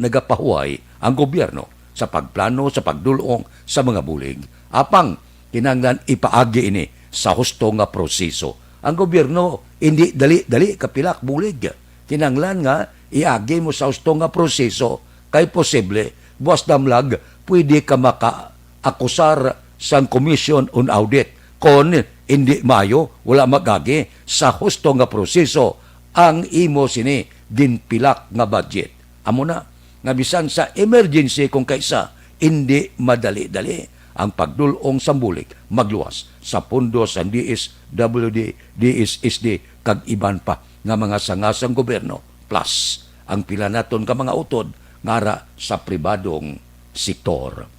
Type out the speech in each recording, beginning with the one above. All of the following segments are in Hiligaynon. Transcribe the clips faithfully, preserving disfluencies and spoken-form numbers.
nagapahuway ang gobyerno sa pagplano sa pagdul-ong sa mga bulig. Apang kinahanglan ipaagi ini sa husto nga proseso. Ang gobyerno hindi dali-dali kapilak bulig. Kinahanglan nga iagi mo sa husto nga proseso, kay posible buwas damlag pwede ka makaakusar sang Commission on Audit kon hindi maayo, wala mag-agi sa husto nga proseso ang imo sini ginpilak nga budget. Amo na nga bisan sa emergency kung kaisa, hindi madali-dali ang pagdul-ong sang bulig magluwas sa pondo sang D S W D, D S S D, kag iban pa nga mga sanga sang gobyerno, plus ang pila naton ka mga utod nga ara sa pribadong sektor.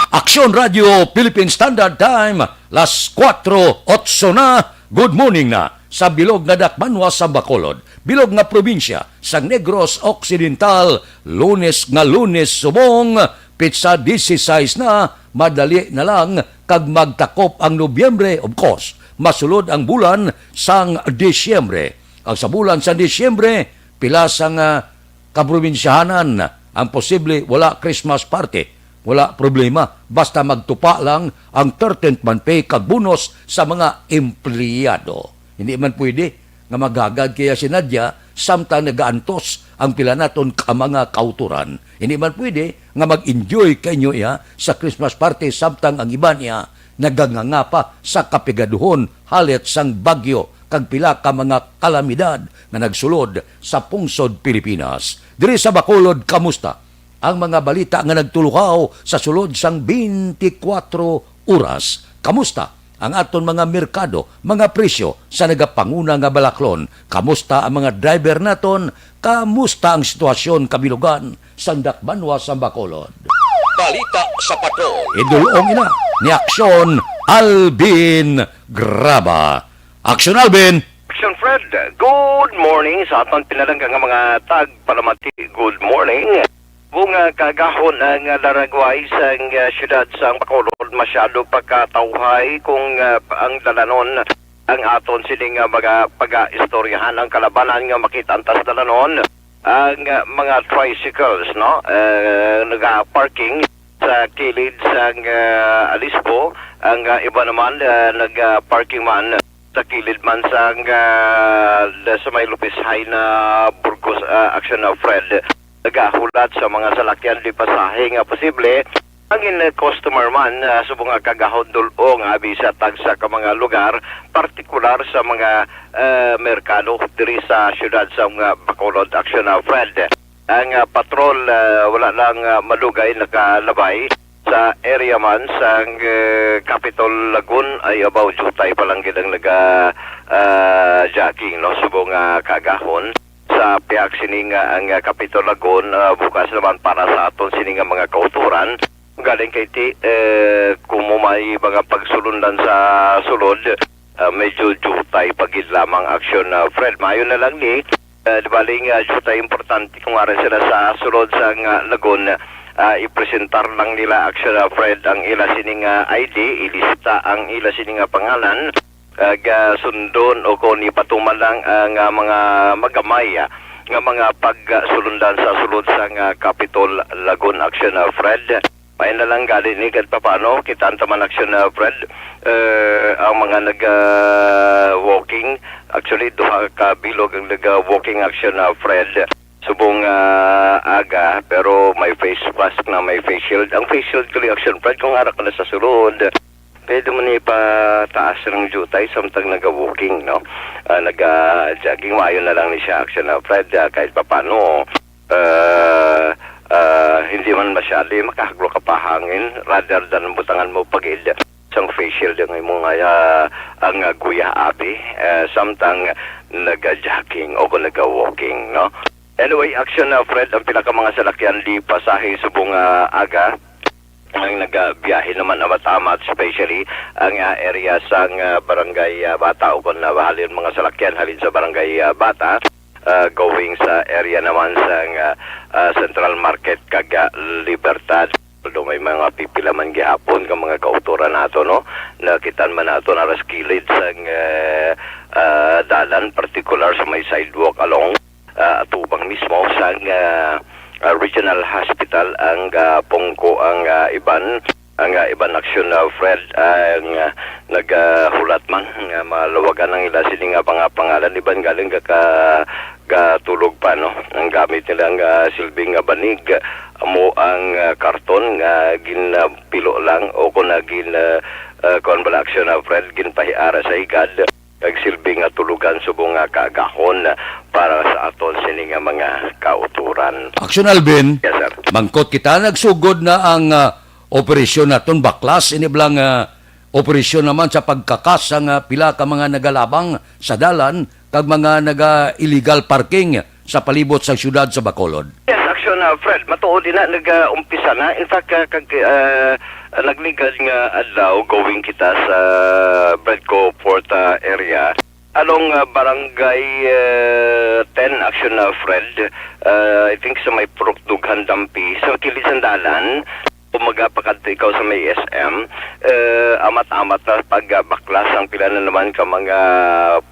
Aksyon Radio Philippine Standard Time, las kuwatro otso na. Good morning na sa bilog nga dakbanwa sa Bacolod, bilog nga probinsya sang Negros Occidental. Lunes nga Lunes subong, pitsa dieciséis na, madali na lang kag magtakop ang Nobyembre. Of course, masulod ang bulan sang Disyembre. Kag sa bulan sang Disyembre, pila sang, ah, kaprobinsyahanan ang posible wala Christmas party. Wala problema, basta magtupa lang ang thirteenth month pay kag bonus sa mga empleyado. Hindi man pwede nga maghagad kaya si Nadia samtang nagaantos ang pila naton ka mga kauturan. Hindi man pwede nga mag-enjoy kainyo iya sa Christmas party samtang ang iban iya naganganga pa sa kapigaduhon halit sang bagyo kag pila ka mga kalamidad nga nagsulod sa pungsod Pilipinas. Diri sa Bacolod, kamusta ang mga balita nga nagtuluhaw sa sulod sang twenty-four oras? Kamusta ang aton mga merkado, mga presyo sa nagapanguna nga balaklon? Kamusta ang mga driver naton? Kamusta ang sitwasyon kabilugan sang dakbanwa sang Bacolod? Balita sa Patrol. Idul-ong ina ni Aksyon Alvin Graba. Aksyon Alvin. Aksyon Fred, good morning sa aton pinalangga nga mga tagpalamati. Good morning. Bunga kagahon ang laragway sang, ah, siyudad sang Bacolod, masyado pa katawhay kung, ah, ang dalanon ang aton sining, ah, mga pag-aistoryahan. Ang kalabanan nga makita antas dalanon, ang, ah, mga tricycles, no? Eh, naga-parking sa kilid sang, ah, Alispo, ang, ah, iba naman, ah, naga-parking man sa kilid man sang, ah, sa may Lopez High na Burgos, ah, Action, ah, Fred. Nagahulat sa mga salakyan di pasahe nga posible ang in-, customer man, ah, subong nga kagahon dul-ong abi sa tagsa ka mga lugar, partikular sa mga, ah, merkado diri sa siyudad sa mga Bacolod, Action, ah, Fred. Ang, ah, patrol, ah, wala lang, ah, madugay nakalabay sa area man sang, eh, Capitol Lagun. Ay, abaw, jutay pa lang gid ang naga, ah, jogging, no, subong nga kagahon. Sa pihak sini nga ang, ah, Capitol Lagun, ah, bukas naman para sa aton sini nga mga kauturan. Galing kay ti, eh, kung mo may mga pagsulundan sa sulod, ah, medyo jutay pa gid lamang, Action, ah, Fred. Maayo na lang ni, ah, di bali nga jutay importante kung ara sila sa sulod sang, ah, Lagun, ah, ipresentar lang nila, Action, ah, Fred, ang ila sini nga I D, ilista ang ila sini nga pangalan, kag, ah, sundon o kon ipatuman lang, ah, nga mga magamay, ah, nga mga pagsulundan sa sulod sang, ah, Capitol Lagun, Action, ah, Fred. May na lang gani ni kahit papano, kita ang taman, Action, ah, Fred. Eh, ang mga nag, ah, walking, actually, duha ka bilog ang nag, ah, walking, Action, ah, Fred. Subong, ah, aga, pero may face mask na, may face shield. Ang face shield gali, Action, Fred, kung ara ka na sa sulod. Pwede mo ni ipataas ang jutay samtang naga-walking, no? Ah, naga-jogging, maayo na lang ni siya, Action, ah, Fred, ah, kahit papano, ah, ah, hindi man masyado, eh, makahaglo ka pa hangin, rather than butangan mo pagid sang face shield ang imong, ah, ang, ah, guya, abi, ah, samtang naga-jogging o kung naga-walking, no? Anyway, Action, ah, Fred, ang pila ka mga salakyan di pasahe subong, ah, aga, ang nagabiyahe naman amat-amat, especially ang, ah, area sang, ah, Barangay, ah, Bata o kon, ah, halin mga salakyan halin sa Barangay, ah, Bata, ah, going sa area naman sang, ah, ah, Central Market kag, ah, Libertad. Although may mga pipila man gihapon nga mga kautoran nato, no, nakitaan man nato na ras kilid sang, ah, ah, dalan, partikular sa may sidewalk along ah, atubang mismo sang, ah, ah, regional hospital ang, ah, pungko ang, ah, iban, ang, ah, iban aksyon, ah, Fred, ang, ah, nagahulat man nga malawagan ang ila sini nga mga pangalan, iban galing ka, ka, katulog pa, no? Ang gamit nila nga silbing nga banig amo ang, ah, karton nga ginapilo lang o kung na gin, ah, ah, kuwan bala aksyon, ah, Fred, ginpahiara sa higad. Nagsilbi nga tulugan subong nga kaagahon para sa aton sini nga mga kautoran. Action Alvin, Yes, sir. Mangkot kita, nagsugod na ang, ah, operasyon naton, baklas ini bala nga operasyon naman sa pagkakas sang, ah, pila ka mga nagalabang sa dalan kag mga naga-illegal parking sa palibot sa siyudad sa Bacolod. Yes, action, ah, Fred. Matuod ina nag-umpisa na. In fact, ah, kag, ah, nagligad nga adlaw, going kita sa Bredco Porta area. Along, ah, Barangay, ah, ten, action, ah, Fred. Ah, I think sa may Purok Dughan Dampi, sa kilid sang dalan, kung magapakadto ikaw sa may S M, eh, amat-amat na pagbaklas ang pila na naman ka mga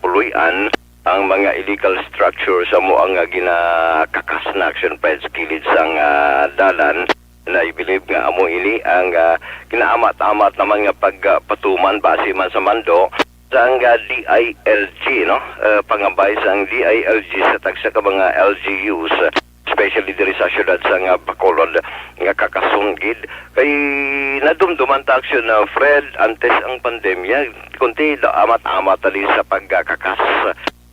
puloy-an, ang mga illegal structure sa mo ang, ah, ginakakas na action, Fred, sa kilid sang, ah, dalan. Na I believe nga amo ini ang, ah, ginaamat-amat naman nga pagpatuman base man sa mando sang, ah, D I L G, no? Ah, pangabay sang D I L G sa tagsa ka mga L G Us, especially diri sa siyudad sang, ah, Bacolod nga kakasunggid. Kay nadumduman ta action na, Fred, antes ang pandemya, kunti da-, amat-amat ali sa pagkakakas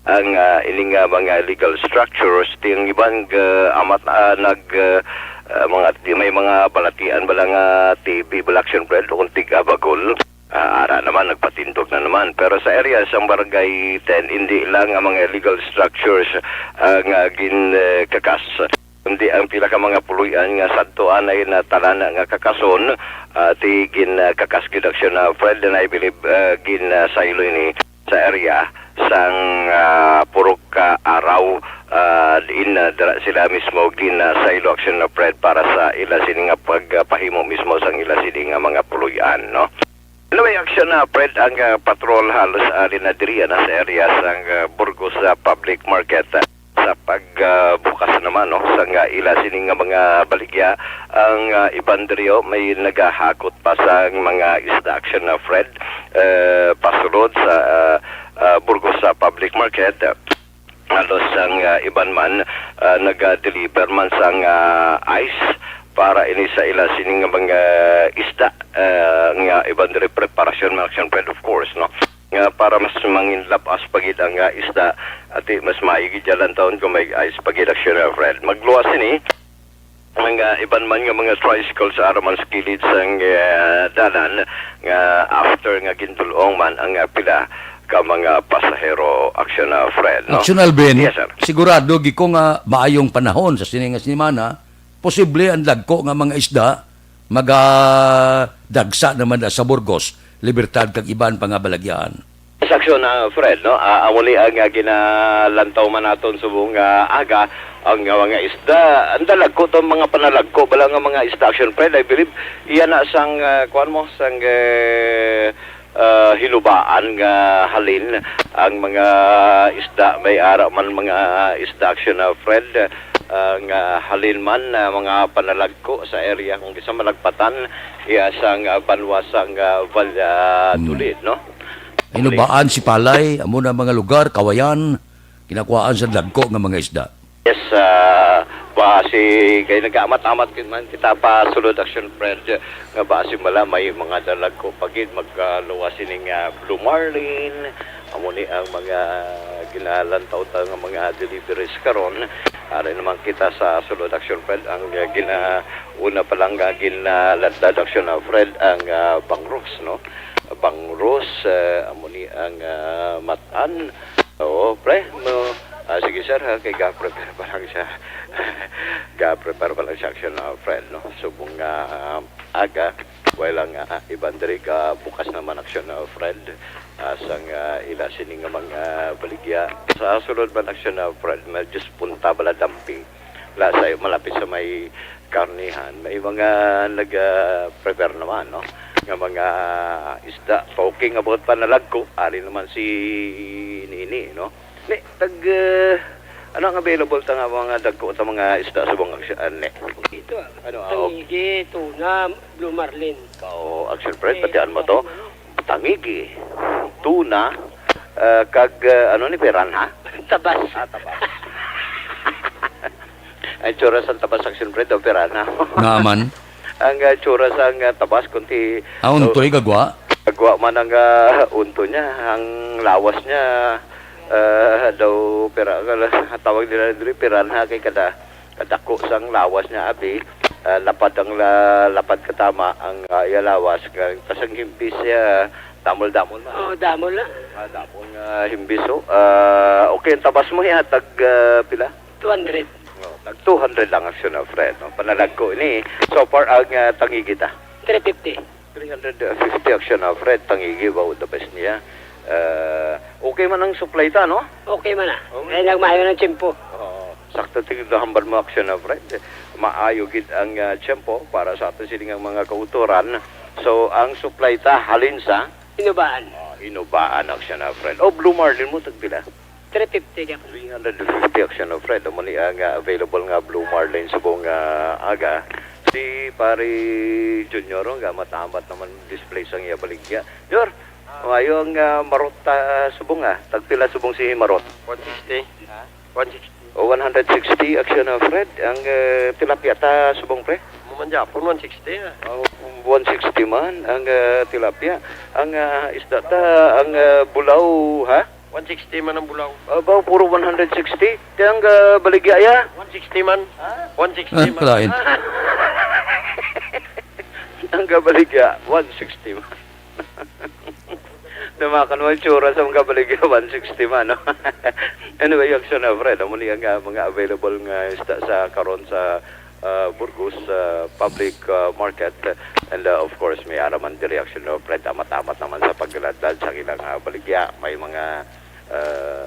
ang, ah, ining, ah, mga illegal structures, ting iban ga amat, ah, nag, ah, ah, mga, di, may mga balatian bala nga T V bala action, Fred, kung tig-abagol. Ah, ara naman, nagpatindog na naman. Pero sa area sang Barangay ten, hindi lang ang mga illegal structures, ah, nga gin, eh, kakas, kundi ang pila ka mga puloy-an nga sadto anay na talana nga kakason, ah, ti gin, ah, kakas gid action na, Fred, and I believe, ah, gin, ah, saylo ini sa area sang, ah, Purok, ah, Araw, ah, diin, ah, dira sila mismo gin, ah, saylo action na, Fred, para sa ila sini nga pagpahimo mismo sang ila sini nga mga puloy-an, no? Anyway, action na, Fred, ang, ah, patrol halos ali na diri na sa area sang, ah, Burgos, ah, Public Market, ah, sa pag, ah, bukas naman, no, sang, ah, ila sini nga mga baligya. Ang, ah, iban diri, oh, may nagahakot pa sang mga isda action na, Fred, eh, pasulod sa, ah, ah, Burgos sa Public Market. Halos ang, ah, iban man, ah, naga-deliver man sang, ah, ice para ini sa ila sini nga mga isda, ah, nga iban diri preparasyon man action, Fred, of course, no? Nga para mas mangin lab-as pa gid ang, ah, isda, ati mas maayo gid ya lantawon kung may ice pa gid action, ah, Fred. Magluwas ini ang, ah, iban man nga mga tricycle sa ara man sa kilid sang, ah, dalan nga after nga gindul-ong man ang, ah, pila ka mga pasahero, action, ah, Fred, no? Action Alvin, Yes, sir. Sigurado gid ko nga maayong panahon sa sini nga semana, posible ang dagko nga mga isda magadagsa naman na sa Burgos, Libertad kag iban pa nga balagyahan. Sa aksyon, ah, Fred, no? Ah, amo ni ang, ah, ginalantaw man naton subong, ah, aga, ang, ah, mga isda. Ang dalagko to, mga panalagko bala nga mga isda, action, Fred, I believe, iya na sang, ah, kuwan mo, sang, eh, ah, hinubaan nga halin ang mga isda. May ara man mga isda, action, ah, Fred, ah, nga halin man, ah, mga panalagko sa area kung sa Malagpatan, iya sang, ah, banwa sang, ah, Valladolid, no? Hinubaan, Sipalay, amo na mga lugar, Kawayan, kinakuhaan sa dagko nga mga isda. Yes, ah, basi kay nagaamat-amat gid man kita pa sulod, action, Fred, nga basi mala may mga dalagko pa gid magluwas sining, ah, blue marlin. Amo ni ang mga ginalantaw ta nga mga deliveries karon. Ari naman kita sa sulod, action, Fred, ang, ah, gina-, una pa lang nga ginaladlad, action, ah, Fred, ang, ah, bangros, no? Bangros, ah, amo ni ang, ah, matan. Oo, pre, no. Ah, sige, sir, ha, kay ga-prepare pa lang siya. Ga-prepare pa lang siya, action, ah, Fred, no? Subong nga, ah, aga, way lang, ah, iban diri ga bukas naman, action, ah, Fred. Ah, sang, ah, ila sini nga mga baligya. Sa sulod man, action, ah, Fred, medyo punta bala Dampi. La, sa malapit sa may karnihan, may mga nag, ah, prepare naman, no? Nga mga isda. Talking about panalagko, ari naman si Nini, no? Ni, tag, ah, Ano ang available ta nga mga dagko ta mga isda subong, action, ani? Ito, ah. Ano, ah, tangigi, tuna, blue marlin. Oo, action, Fred, eh, batian mo to. Tangigi, tuna, ah, kag, ah, ano ni, piranha? Tabas. Ah, tabas. Ang tsura sa tabas, action, Fred, o piranha? Naman. Ang, ah, tsura sa, ang, ah, tabas, kunti, ah, untoy, oh, gagwa? Gagwa man ang, ah, unto niya, ang lawas niya, ah, daw pira, tawag nila diri, piranha kay kada, kadako sang lawas niya, abi, ah, lapad ang la-, lapad katama ang, ah, iya lawas, kag tas ang himbis siya, damol-damol na. Oh, damol na. Ah, damol nga himbis, oh. Ah, okay, ang tabas mo, ihatag, ah, pila? Two hundred. Oh, tag two hundred lang, action, ah, friend, no? Panalagko ini. So far, ang, ah, tangigi ta? Three fifty. Three hundred fifty, action, ah, Fred, tangigi ba, the best niya. Ah, okay man ang supply ta, no? Okay man, ah. Okay. Kaya nagmahayo ng tiyempo. Oo. Sakto, tingin na hambal mo, action, ah, Fred. Maayo gid ang, ah, tiyempo para sa ato sini nga mga kautoran. So, ang supply ta halin sa Hinubaan. Ah, Hinubaan, action, ah, Fred. O, blue marlin mo, tagpila? Three fifty gyapon. Three hundred fifty, action, no, Fred. Amo ni ang, ah, available nga blue marlin subong, ah, aga. Si Pare Junior, oh, nga matamat naman display sang iya baligya. Jor, maayo ang, ah, marot, ah, subong, ah. Tagpila subong si marot? One sixty. Ha? One sixty. O, one hundred sixty, action, ah, Fred. Ang, ah, tilapia ta subong, pre? Mo man gyapon, one sixty, ah. Oh, one sixty man ang, ah, tilapia. Ang, ah, isda ta, ang, ah, bulaw, ha? One sixty man ang bulaw. Ah, ba, puro one hundred sixty. Kaya ang, ah, baligya, ya? One sixty man. Ha? One sixty man. Ah, kalain. Ang, ah, baligya, one sixty man. Tumakan mo ang tsura sa mga baligya, one sixty man, no? Anyway, action, ah, Fred, amo ni ang, ah, mga available nga isda sa karon sa, ah, Burgos, ah, public, ah, market. And, ah, of course, may ara man diri, action, no, Fred, amat-amat naman sa pagladlad sa ilang, ah, baligya. May mga, ah,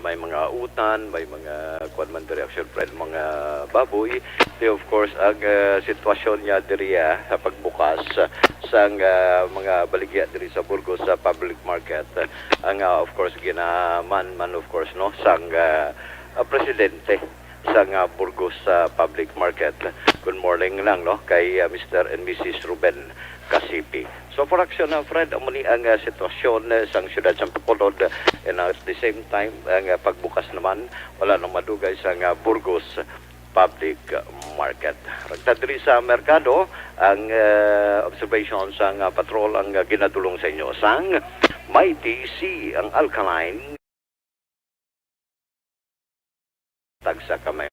may mga utan, may mga kuwan man diri, action, Fred, mga baboy. Di, of course, ang, ah, sitwasyon niya diri, ah, sa pagbukas, ah, sang, ah, mga baligya diri sa Burgos sa public market, ah, ang, ah, of course, ginaman man, of course, no, sang, ah, ah, presidente sang, ah, Burgos sa public market. Good morning lang, no, kay, ah, Mister and Missus Ruben Kasipi. So, for action, ah, Fred, amo ni ang, ah, sitwasyon, eh, sang siyudad sa Bacolod, and at the same time, ang, ah, pagbukas naman, wala nang madugay sang, ah, Burgos Public Market. Ragta diri sa merkado, ang, ah, observation sang, ah, patrol ang, ah, ginadulong sa inyo sang Mighty C, ang alkaline. Tagsa ka may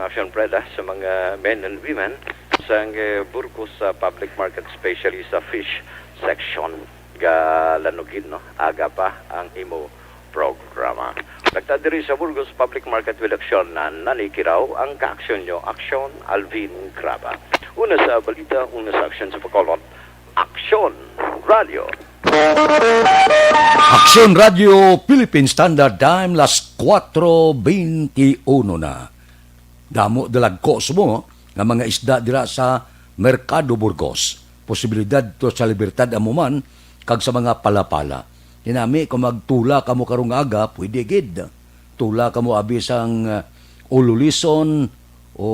Action, Fred, ah, sa mga men and women sang, eh, Burgos, ah, Public Market, especially sa fish section. Galanugin, no? Aga pa ang imo programa. Nagta diri sa Burgos Public Market with action na nanikiraw ang kaaksyon nyo, Aksyon Alvin Craba. Una sa balita, una sa aksyon sa Bacolod, Aksyon Radio. Aksyon Radio Philippine Standard Time, las kuwatro beintiuno na. Damo dalagko subong nga mga isda dira sa Merkado Burgos. Posibilidad to sa Libertad amo man kag sa mga Palapala. Tinami, kung magtula kamo karong aga, pwede gid. Tula kamo abi sang, uh, ululison o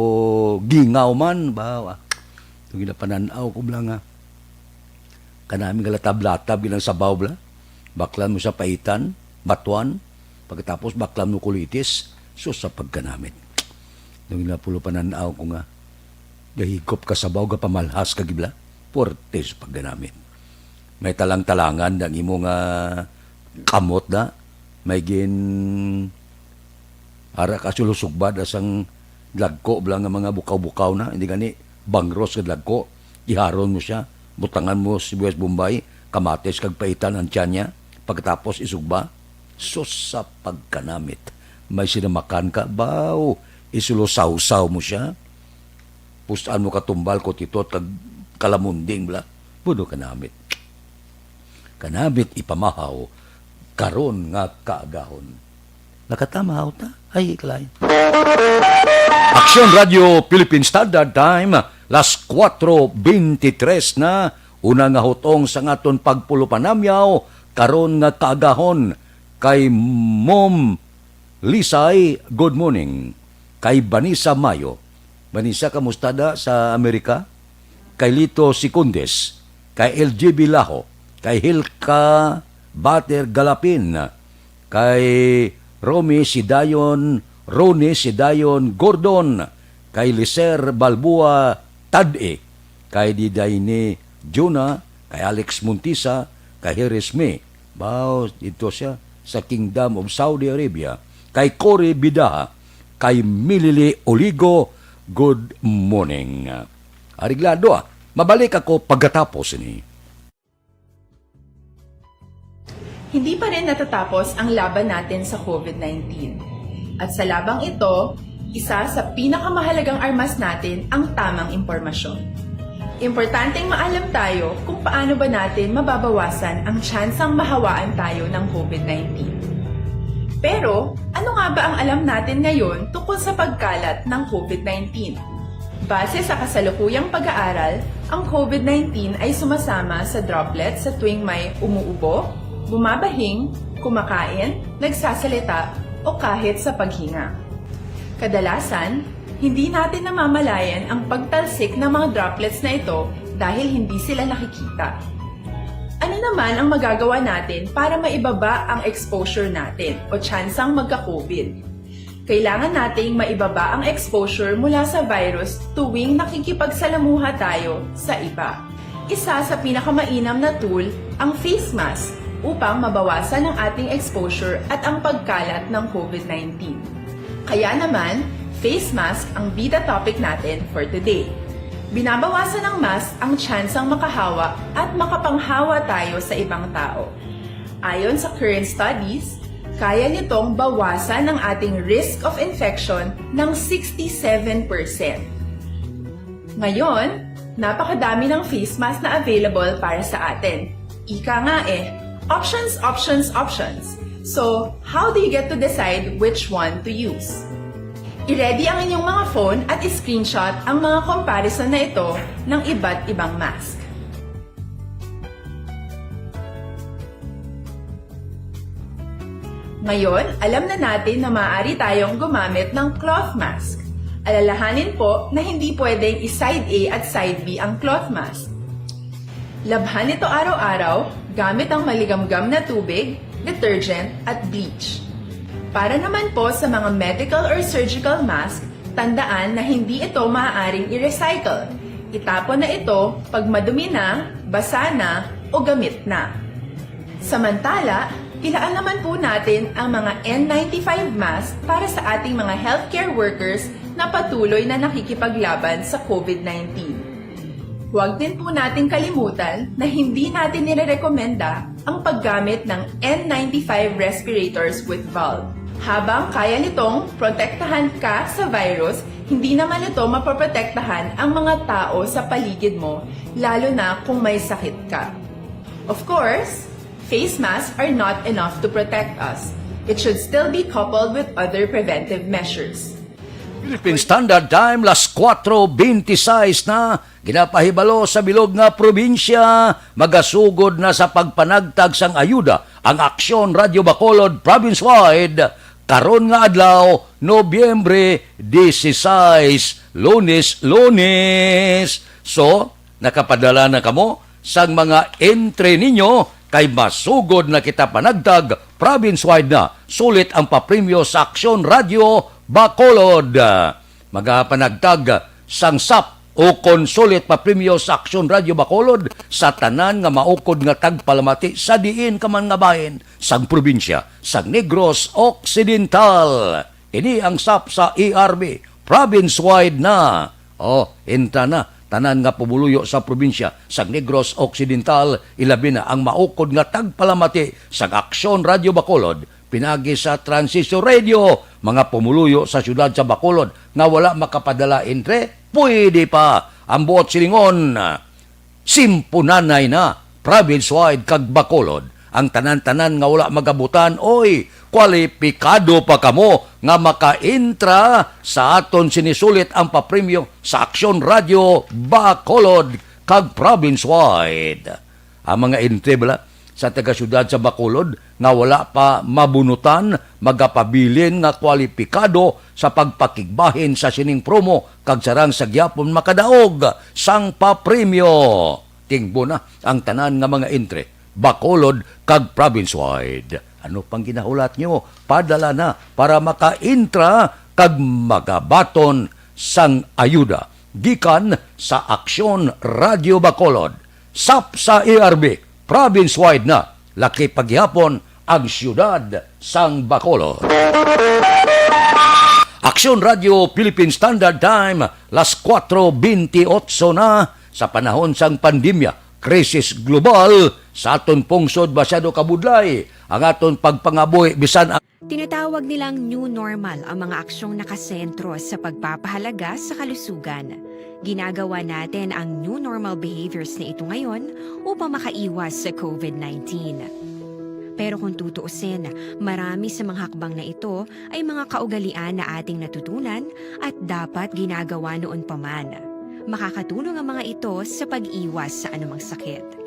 gingaw man ba. Itong ginapanan-aw ko bala nga kanami nga latab-latab ilang sabaw bala. Baklan mo sa paitan, batuan, pagkatapos baklan mo kulitis, sus sa pagkanamit. Nung napulo panan-aw ko nga, gahigop ka sabaw, gapamalhas ka gibla, puwerte sa pagkanamit. May talang-talangan ang imo nga kamot na, may gin ara ka sulusugbad asang dagko bala nga mga bukaw-bukaw na, hindi gani bangros nga dagko, iharon mo siya, butangan mo sibuyas Bombay, kamatis kag paitan ang tiyan niya, pagkatapos isugba, sus sa pagkanamit, may sinamakan ka, baw, isulusawsaw mo siya, pusaan mo katumbal ko titot kag kalamunding bala, buno kanamit. Kanamit ipamahaw karon nga kaagahon. Nakatama ha ta? Ay, ikalain. Aksyon Radio Philippine Standard Time, las kuwatro beintitres na. Una nga hutong sa aton pagpulupanamyaw karon nga kaagahon, kay Mom Lisay, good morning. Kay Vanessa Mayo. Vanessa, kamusta da sa Amerika? Kay Lito Secundes, kay L G B Laho, kay Hilka Bater Galapin, kay Romy Sidayon, Rony Sidayon Gordon, kay Licer Balboa Tadie, kay Didaini Juna, kay Alex Montisa, kay Harris May. Baw, dito siya sa Kingdom of Saudi Arabia, kay Cory Bidaha, kay Milili Oligo, good morning. Areglado, ah. Mabalik ako pagkatapos ini. Hindi pa rin natatapos ang laban natin sa COVID nineteen. At sa labang ito, isa sa pinakamahalagang armas natin ang tamang impormasyon. Importanteng maalam tayo kung paano ba natin mababawasan ang tsansang mahawaan tayo ng COVID nineteen. Pero, ano nga ba ang alam natin ngayon tungkol sa pagkalat ng COVID nineteen? Base sa kasalukuyang pag-aaral, ang COVID nineteen ay sumasama sa droplets sa tuwing may umuubo, bumabahing, kumakain, nagsasalita, o kahit sa paghinga. Kadalasan, hindi natin namamalayan ang pagtalsik ng mga droplets na ito dahil hindi sila nakikita. Ano naman ang magagawa natin para maibaba ang exposure natin o tsansang magka-COVID? Kailangan nating maibaba ang exposure mula sa virus tuwing nakikipagsalamuha tayo sa iba. Isa sa pinakamainam na tool ang face mask upang mabawasan ang ating exposure at ang pagkalat ng COVID nineteen. Kaya naman, face mask ang bida topic natin for today. Binabawasan ng mask ang tsansang makahawa at makapanghawa tayo sa ibang tao. Ayon sa current studies, kaya nitong bawasan ang ating risk of infection ng sixty-seven percent. Ngayon, napakadami ng face mask na available para sa atin. Ika nga eh, options, options, options. So, how do you get to decide which one to use? I-ready ang inyong mga phone at i-screenshot ang mga comparison na ito ng iba't ibang mask. Ngayon, alam na natin na maaari tayong gumamit ng cloth mask. Alalahanin po na hindi pwedeng i-side A at side B ang cloth mask. Labhan ito araw-araw gamit ang maligamgam na tubig, detergent, at bleach. Para naman po sa mga medical or surgical mask, tandaan na hindi ito maaaring i-recycle. Itapon na ito pag madumi na, basa na, o gamit na. Samantala, ilaan naman po natin ang mga N ninety-five mask para sa ating mga healthcare workers na patuloy na nakikipaglaban sa COVID nineteen. Huwag din po nating kalimutan na hindi natin nirerekomenda ang paggamit ng N ninety-five respirators with valve. Habang kaya nitong protektahan ka sa virus, hindi naman ito mapoprotektahan ang mga tao sa paligid mo, lalo na kung may sakit ka. Of course, face masks are not enough to protect us. It should still be coupled with other preventive measures. Philippine Standard Time, las kuwatro beintiseis na, ginapahibalo sa bilog nga probinsya, magasugod na sa pagpanagtag sang ayuda ang Aksyon Radio Bacolod province-wide, karon nga adlaw, Nobyembre dieciséis, Lunes, Lunes. So, nakapadala na kamo sang mga entry ninyo, kay masugod na kita panagtag province-wide na. Sulit ang papremyo sa Aksyon Radio Bacolod. Magapanagtag sang sap o kon sulit papremyo sa Aksyon Radio Bacolod sa tanan nga maukod nga tagpalamati sa diin ka man nga bahin sang probinsya sang Negros Occidental. Ini ang sap sa E R B, province-wide na. Oh, entra na tanan nga pumuluyo sa probinsya sang Negros Occidental, ilabi na ang maukod nga tagpalamati sang Aksyon Radio Bacolod, pinagi sa Transistor Radio, mga pumuluyo sa siyudad sa Bacolod nga wala makapadala entre, pwede pa ang buot silingon. Simpunanay na, province-wide kag Bacolod, Ang tanan-tanan nga wala magabutan, oy, kwalipikado pa kamo nga makaintra sa aton sinisulit ang papremyo sa Aksyon Radyo Bacolod kag province-wide. Ang mga entry bala sa taga-siyudad sa Bacolod nga wala pa mabunutan, magapabilin nga kwalipikado sa pagpakigbahin sa sining promo kag sarang sa gihapon makadaog sang papremyo. Tingbo na ang tanan nga mga entry, Bacolod kag province-wide. Ano pang ginahulat nyo? Padala na para makaintra kag magabaton sang ayuda gikan sa Aksyon Radyo Bacolod. Sap sa A R B, province-wide na, laki pa gihapon ang siyudad sang Bacolod. Aksyon Radyo Philippine Standard Time, las kuwatro bentiocho na. Sa panahon sang pandemya, krisis global, sa aton pungsod masyado kabudlay ang aton pagpangabuhi, bisan ang Tinatawag nilang new normal ang mga aksyong nakasentro sa pagpapahalaga sa kalusugan. Ginagawa natin ang new normal behaviors na ito ngayon upang makaiwas sa covid nineteen. Pero kung tutuusin, marami sa mga hakbang na ito ay mga kaugalian na ating natutunan at dapat ginagawa noon pa man. Makakatulong ang mga ito sa pag-iwas sa anumang sakit.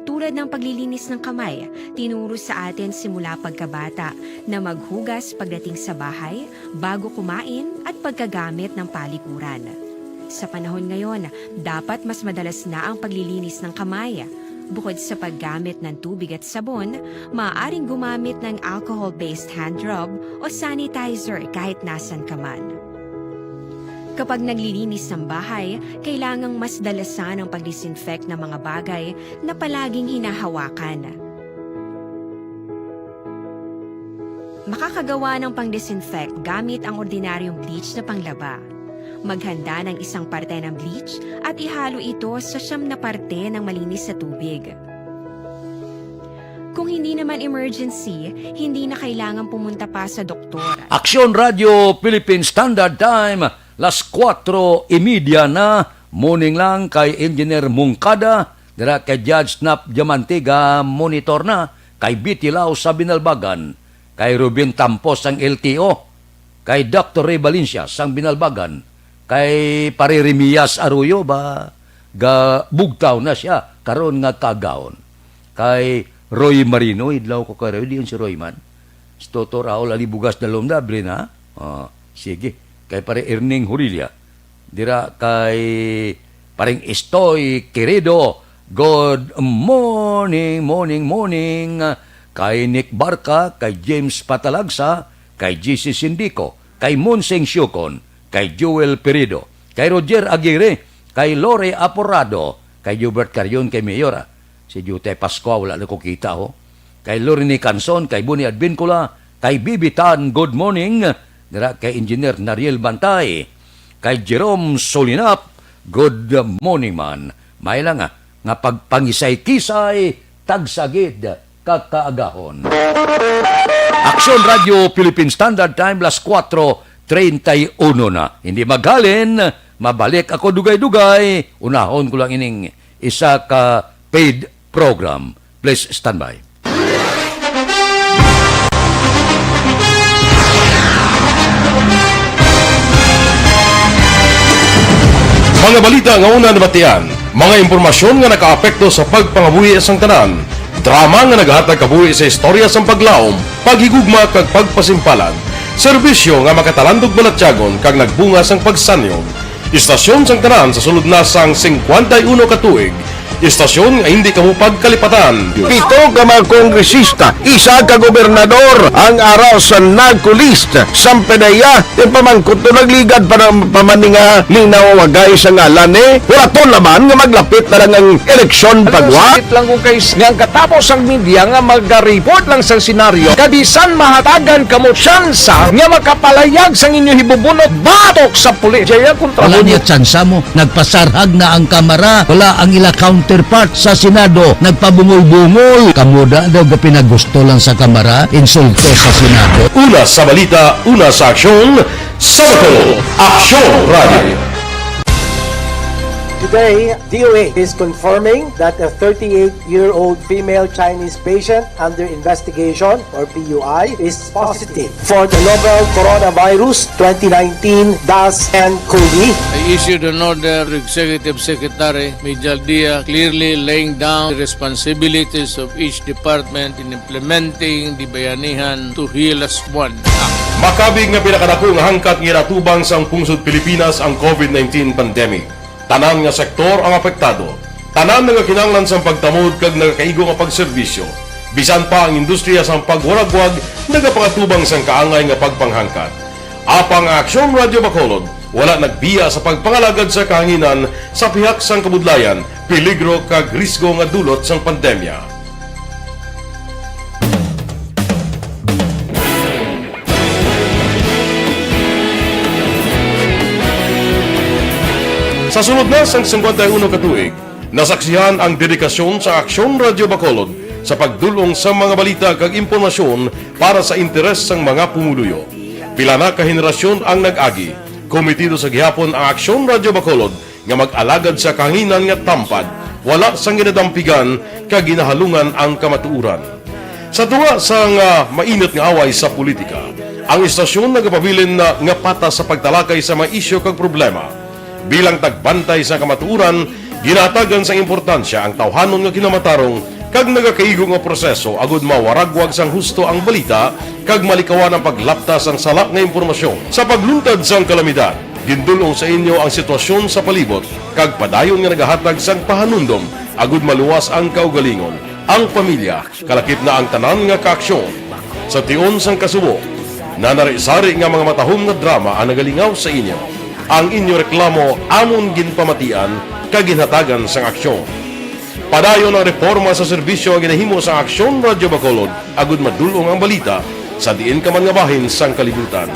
Tulad ng paglilinis ng kamay, tinuro sa atin simula pagkabata na maghugas pagdating sa bahay, bago kumain, at pagkagamit ng palikuran. Sa panahon ngayon, dapat mas madalas na ang paglilinis ng kamay. Bukod sa paggamit ng tubig at sabon, maaaring gumamit ng alcohol-based hand rub o sanitizer kahit nasan ka man. Kapag naglilinis ng bahay, kailangang mas dalasan ang pag-disinfect ng mga bagay na palaging hinahawakan. Makakagawa ng pang-disinfect gamit ang ordinaryong bleach na panglaba. Maghanda ng isang parte ng bleach at ihalo ito sa siyam na parte ng malinis na tubig. Kung hindi naman emergency, hindi na kailangan pumunta pa sa doktor. Aksyon Radyo Philippine Standard Time, las kuwatro y media na. Morning lang kay Engineer Mungkada, dira kay Judge Snap Diamante, ga monitor na, kay B T Lao sa Binalbagan, kay Ruben Tampos sang L T O, kay Doctor Ray Valencia sang Binalbagan, kay Pare Remias Arroyo ba, ga bugtaw na siya karon nga kaagahon. Kay Roy Marino, idlaw ko kay Roy, diin si Roy man? Si Toto Raul Alibugas na lumda, Brina? Ah, sige. Kay Pare Erning Hurilia. Dira kay Paring Istoy Querido, good morning, morning, morning. Kay Nick Barca, kay James Patalagsa, kay G C Sindico, kay Monsing Siucon, kay Joel Perido, kay Roger Aguirre, kay Lore Aporado, kay Hubert Carion, kay Mayora. Si Jutay Pascua, wala na ko kita, ho. Kay Lorini Canson, kay Boni Advincula, kay Bibi Tan, good morning. Dira kay Engineer Nariel Bantay, kay Jerome Solinap, good morning man. May lang, ah, nga pagpangisay-kisay, tagsagid, kakaagahon. Aksyon Radyo Philippine Standard Time, las kuwatro treinta y uno na. Hindi maghalin, mabalik ako dugay-dugay. Unahon ko lang ining isa ka paid program. Please stand by. Mga balita nga una nabatian, mga impormasyon nga nakaapekto sa pagpangabuhi sang tanan, drama nga naghatag kabuhi sa istorya sang paglaom, paghigugma kag pagpasimpalan, serbisyo nga makatalandog balatyagon kag nagbunga sang pagsanyog. Istasyon sang tanan sa sulod na sang singkwenta y uno ka tuig. Istasyon nga hindi kamo pagkalipatan. Pito ka mga kongresista, isa ka gobernador ang ara sa NAGCO list. Sang PDEA, ipamangkot to, nagligad pa ng pamaninga ni nawawagay sa ngalan ni. Wala to naman nga maglapit na lang ang eleksyon pagwa. Sakit lang kung kay nga ang katapos ang media nga magariport lang sa senaryo. Kabisan mahatagan kamo tsansa nga makapalayag sang inyo hibubunot batok sa pulis. Jaya kontra Wala mo. Niya tsansa mo. Nagpasarhag na ang Kamara. Wala ang ila counterpart sa Senado. Nagpabungol-bungol. Kamo da daw gapinagusto lang sa Kamara, insulto sa Senado. Una sa balita, una sa aksyon, sa Bato, Aksyon Radio. Today, D O H is confirming that a thirty-eight-year-old female Chinese patient under investigation, or P U I, is positive for the novel coronavirus twenty nineteen dash N COVID. I issued an order to Executive Secretary Mijal Dia, clearly laying down the responsibilities of each department in implementing the Bayanihan to Heal Us One Act. Makabig nga pinakadako nga hangkat nga ginatubang sang pungsod Pilipinas ang COVID nineteen pandemic. Tanan nga sektor ang apektado. Tanan nagakinahanglan sang pagtamod kag nagakaigo nga pagserbisyo. Bisan pa ang industriya sang pagwaragwag nagapangatubang sang kaangay nga pagpanghangkat. Apang ang Aksyon Radyo Bacolod wala nagbiya sa pagpangalagad sa kahanginan sa pihak sang kabudlayan, peligro kag risgo nga dulot sang pandemya. Sa sulod na sang singkwenta y uno ka tuig, nasaksihan ang dedikasyon sa Aksyon Radyo Bacolod sa pagdul-ong sa mga balita kag impormasyon para sa interes sang mga pumuluyo. Pila na ka henerasyon ang nag-agi. Komitido sa gihapon ang Aksyon Radyo Bacolod nga mag-alagad sa kahanginan nga tampad, wala sang ginadampigan kag ginahalungan ang kamatuoran. Sa tunga sang, ah, mainit nga away sa politika, ang istasyon nagapabilin na nga patas sa pagtalakay sa mga isyu kag problema. Bilang tagbantay sa kamatuoran, ginahatagan sang importansya ang tawhanon nga kinamatarong kag nagakaigo nga proseso agud mawaragwag sang husto ang balita kag malikawan ang paglapta sang sala nga impormasyon. Sa pagluntad sang kalamidad, gindul-ong sa inyo ang sitwasyon sa palibot kag padayon nga nagahatag sang pahanumdom agud maluwas ang kaugalingon, ang pamilya, kalakip na ang tanan nga kaaksyon. Sa tion sang kasubo, nanari-sari nga mga matahom nga drama ang nagalingaw sa inyo. Ang inyo reklamo amon ginpamatian kag ginhatagan sang aksyon. Padayon ang reporma sa serbisyo nga ginahimo sa Aksyon Radyo Bacolod agud madul-ong ang balita sa diin ka man nga bahin sang kalibutan.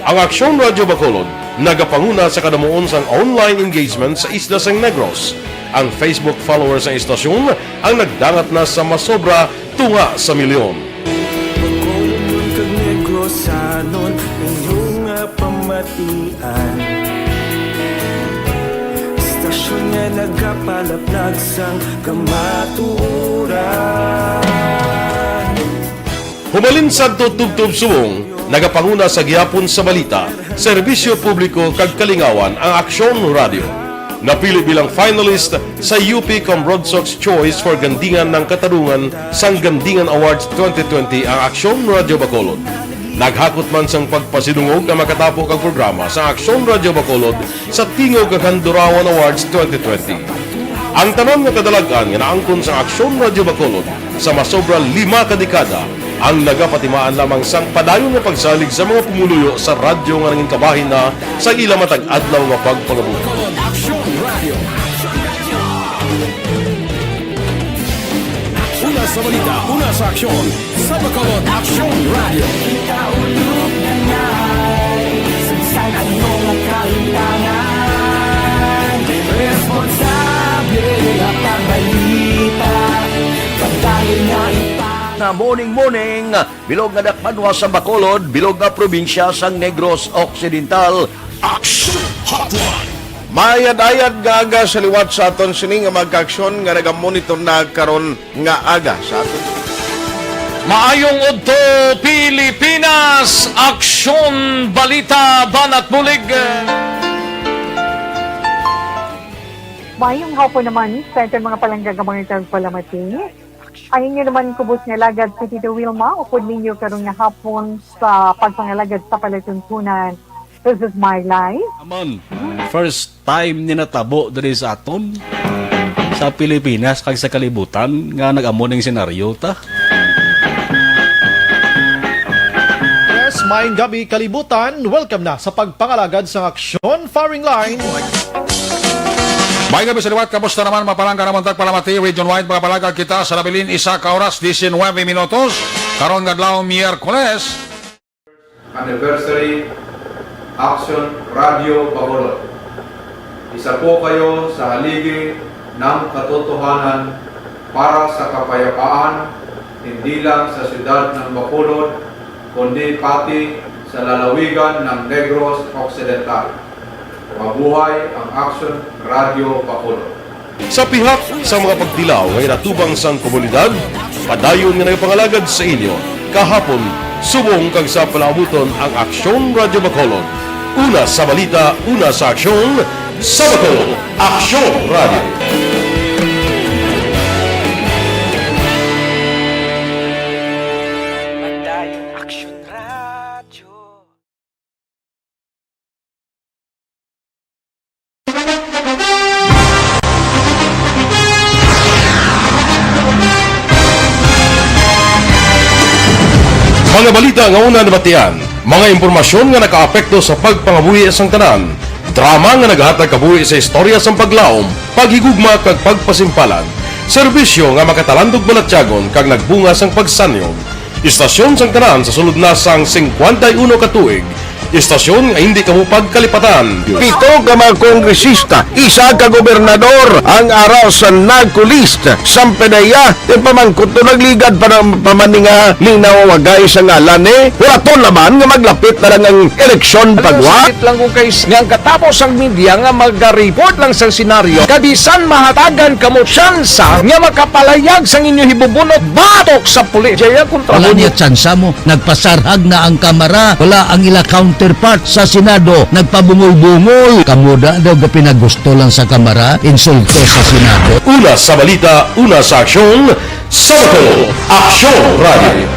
Ang Aksyon Radyo Bacolod nagapanguna sa kadamuon sang online engagement sa isla sang Negros. Ang Facebook followers sang istasyon ang nagdangat na sa masobra tunga sa milyon. Bacolodnon kag Negrosanon, inyo nga pamatian. Istasyon nga nagapalaplag sang kamatuoran. Humalin sadto tubtob subong, nagapanguna sa gihapon sa balita, serbisyo publiko kag kalingawan ang Aksyon Radio. Napili bilang finalist sa U P Comrodsocs Choice for Gandingan ng Katarungan sang Gandingan Awards twenty twenty ang Aksyon Radio Bacolod. Naghakot man sang pagpasidungog ang makatapo kag programa sa Aksyon Radio Bacolod sa Tingog kag Handurawan Awards twenty twenty. Ang tanan nga kadalag-an nga naangkon sang Aksyon Radio Bacolod sa masobra lima ka dekada ang nagapatimaan lamang sang padayon nga pagsalig sa mga pumuluyo sa radyo nga nangin kabahin na sa ila matag adlaw nga pagpangabuhi. Aksyon Radio. Una sa balita, una sa aksyon, sa Bacolod Aksyon Radio. Ikaulog na ngay, sagsag ang mga kahintangan. Responsable at ang balita, pagdali nga ipa- Na morning, morning. Bilog nga dakbanwa sa Bacolod, bilog nga probinsya sang Negros Occidental. Action Hotline. Maayad-ayad nga aga sa liwat sa aton sini nga mga kaaksyon nga nagamonitor na karon nga aga sa aton. Maayong udto, Pilipinas! Aksyon, balita, banat bulig. Maayong hapon naman sa aton mga palangga nga mga tagpalamati. Ang inyo naman kubos nga alagad si Tito Wilma, upod ninyo karon nga hapon sa pagpangalagad sa palatuntunan. This is my life. Amon, first time ni natabo diri sa aton, sa Pilipinas kag sa kalibutan nga nag-amo ning senaryo ta. Yes, maayong gabi, kalibutan. Welcome na sa pagpangalagad sang aksyon, firing line. Maayong gabi sa liwat, kamusta naman, mga palangga namon tagpalamati, region-wide, mga palangga kita sa nabilin, isa ka oras, diecinuebe minutos, karon nga adlaw, Miyerkules. Anniversary, Action Radio Bacolod. Isa po kayo sa haligi ng katotohanan para sa kapayapaan, hindi lang sa siyudad ng Bacolod, kundi pati sa lalawigan ng Negros Occidental. Mabuhay ang Aksyon Radyo Bacolod. Sa pihak sa mga pagtilaw nga inatubang sang komunidad, padayon nga nagapangalagad sa inyo kahapon, subong kag sa palaabuton ang Aksyon Radyo Bacolod. Una sa balita, una sa aksyon, sa Bacolod, Aksyon Radyo. Padayon Aksyon Radyo. Mga balita nga una nabatian, mga impormasyon nga nakaapekto sa pagpangabuhi sang tanan, drama nga naghatag kabuhi sa istorya sang paglaom, paghigugma kag pagpasimpalan, serbisyo nga makatalandog balatyagon kag nagbunga sang pagsanyog. Istasyon sang tanan sa sulod na sang singkwenta y uno ka tuig. Istasyon nga hindi kamo pagkalipatan. Pito ka mga kongresista, isa ka gobernador ang ara sa NARCO list sang PDEA. Ipamangkot to, nagligad pa na, pa man ni nga linaw, wagay sa ngalan ni. Wala to naman nga maglapit na lang ang eleksyon pagwa. Sakit lang ko kay s-, nga ang katapos ang media nga maga-report lang sang senaryo, kabisan mahatagan kamo tsansa nga makapalayag sang inyo hibubunot batok sa pulis. Jaya kontra Wala mo. Niya tsansa mo. Nagpasarhag na ang Kamara. Wala ang ila counterpart sa Senado. Nagpabungol-bungol. Kamo da daw gapinagusto lang sa Kamara, insulto sa Senado. Una sa balita, una sa aksyon, sa Bacolod, Aksyon Radio.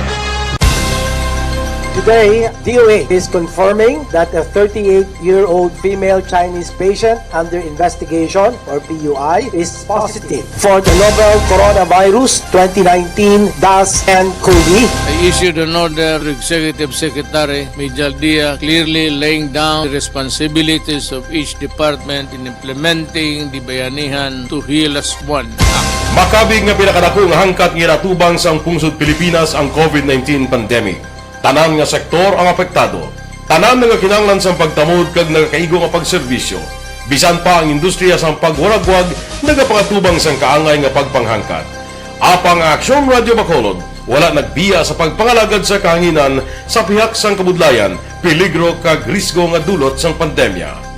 Today, D O A is confirming that a thirty-eight-year-old female Chinese patient under investigation, or P U I, is positive for the novel coronavirus twenty nineteen dash N cov. I issued an order to Executive Secretary Mijal Dia, clearly laying down the responsibilities of each department in implementing the Bayanihan to Heal As One Act. Makabig nga pinakadako nga hangkat nga ginatubang sang pungsod Pilipinas ang covid nineteen pandemic. Tanan nga sektor ang apektado. Tanan nagakinahanglan sang pagtamod kag nagakaigo nga pagserbisyo. Bisan pa ang industriya sang pagwaragwag nagapakatubang sang kaangay nga pagpanghangkat. Apang ang Aksyon Radyo Bacolod wala nagbiya sa pagpangalagad sa kahanginan sa pihak sang kabudlayan, peligro kag risgo nga dulot sang pandemya.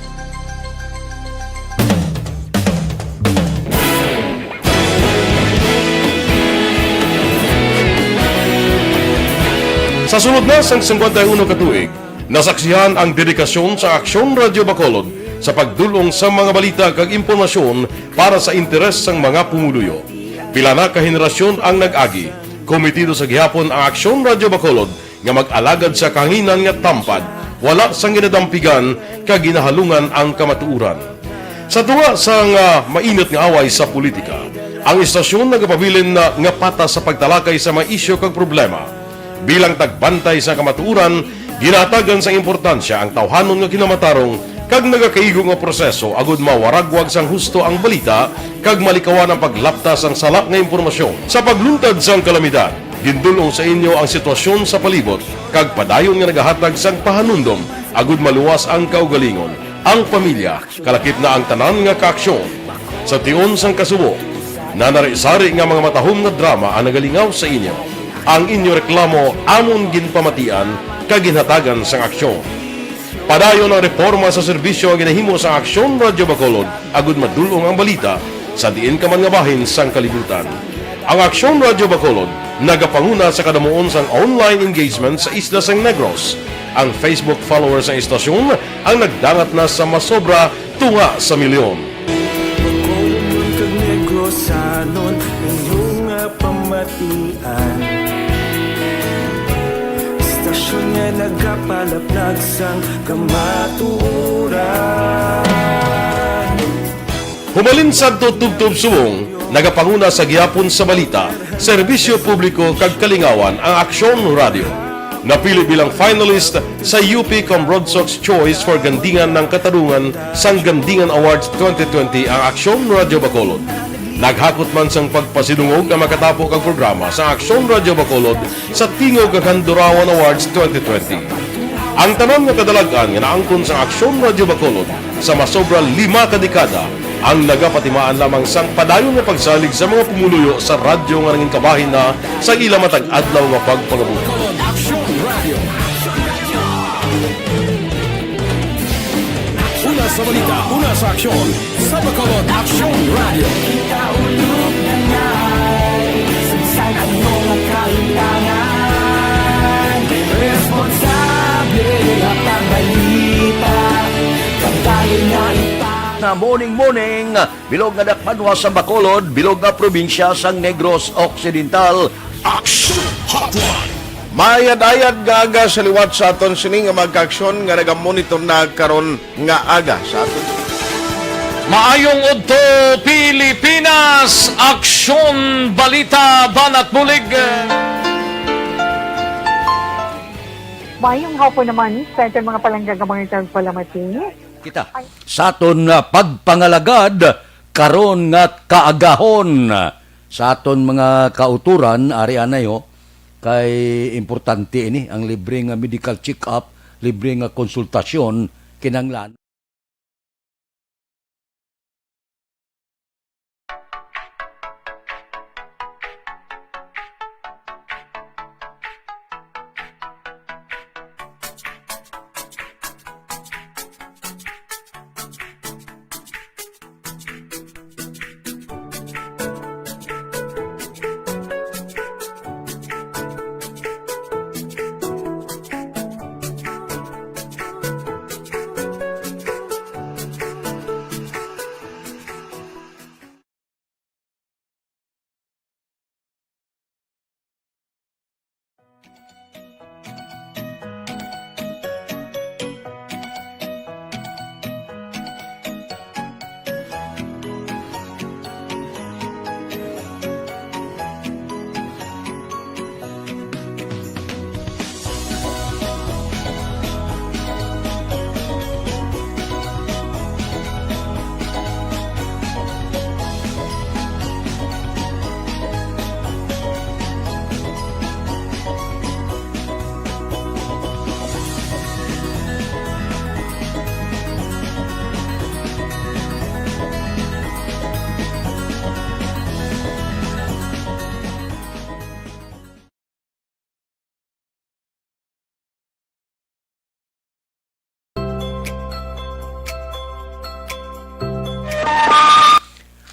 Sa sulod na sang singkwenta y uno ka tuig, nasaksihan ang dedikasyon sa Aksyon Radyo Bacolod sa pagdul-ong sa mga balita kag impormasyon para sa interes sang mga pumuluyo. Pila na ka henerasyon ang nag-agi. Komitido sa gihapon ang Aksyon Radyo Bacolod nga mag-alagad sa kahanginan nga tampad, wala sang ginadampigan kag ginahalungan ang kamatuoran. Sa tunga sang, ah, mainit nga away sa politika, ang istasyon nagapabilin na nga patas sa pagtalakay sa mga isyu kag problema. Bilang tagbantay sa kamatuoran, ginahatagan sang importansya ang tawhanon nga kinamatarong kag nagakaigo nga proseso agud mawaragwag sang husto ang balita kag malikawan ang paglapta sang sala nga impormasyon. Sa pagluntad sang kalamidad, gindul-ong sa inyo ang sitwasyon sa palibot kag padayon nga nagahatag sang pahanumdom agud maluwas ang kaugalingon, ang pamilya, kalakip na ang tanan nga kaaksyon. Sa tion sang kasubo, nanari-sari nga mga matahom nga drama ang nagalingaw sa inyo. Ang inyo reklamo amon ginpamatian kag ginhatagan sang aksyon. Padayon ang reporma sa serbisyo nga ginahimo sang Aksyon Radyo Bacolod agud madul-ong ang balita sa diin ka man nga bahin sang kalibutan. Ang Aksyon Radyo Bacolod nagapanguna sa kadamuon sang online engagement sa isla sang Negros. Ang Facebook followers sang istasyon ang nagdangat na sa masobra tunga sa milyon. Bacolod kag Negrosanon, inyo nga pamatian. Istasyon nga nagapalaplag sang kamatuoran. Humalin sadto tubtob subong, nagapanguna sa gihapon sa balita, serbisyo publiko kag kalingawan ang Aksyon Radyo. Napili bilang finalist sa U P Comrodsocs Choice for Gandingan ng Katarungan sang Gandingan Awards twenty twenty ang Aksyon Radyo Bacolod. Naghakot man sang pagpasidungog ang makatapo kag programa sa Aksyon Radyo Bacolod sa Tingog kag Handurawan Awards twenty twenty. Ang tanan nga kadalag-an nga naangkon sa Aksyon Radyo Bacolod sa masobra lima ka dekada ang nagapatimaan lamang sang padayon nga pagsalig sa mga pumuluyo sa radyo nga nangin kabahin na sa ila matag adlaw nga pagpangabuhi. Una sa Balita, una sa aksyon, sa Bacolod Aksyon Radio. Kita ulog na nga, saysay ano nga kahilangan, responsable nga pagbalita, kabayan nga ipa- Na morning, morning, bilog nga dakpanwa sa Bacolod, bilog nga probinsya sang Negros Occidental. Aksyon Hotline. Maayad-ayad nga aga sa liwat sa aton sini nga mga kaaksyon nga nagamonitor na karon nga aga sa aton. Maayong udto, Pilipinas! Aksyon, balita, banat bulig. Maayong hapon naman sa aton mga palangga nga mga tagpalamati. Kita sa aton, ah, pagpangalagad karon nga kaagahon. Sa aton mga kauturan, ari anay, ho, kay importante ini, ang libre nga medical check-up, libre nga konsultasyon, kinahanglan.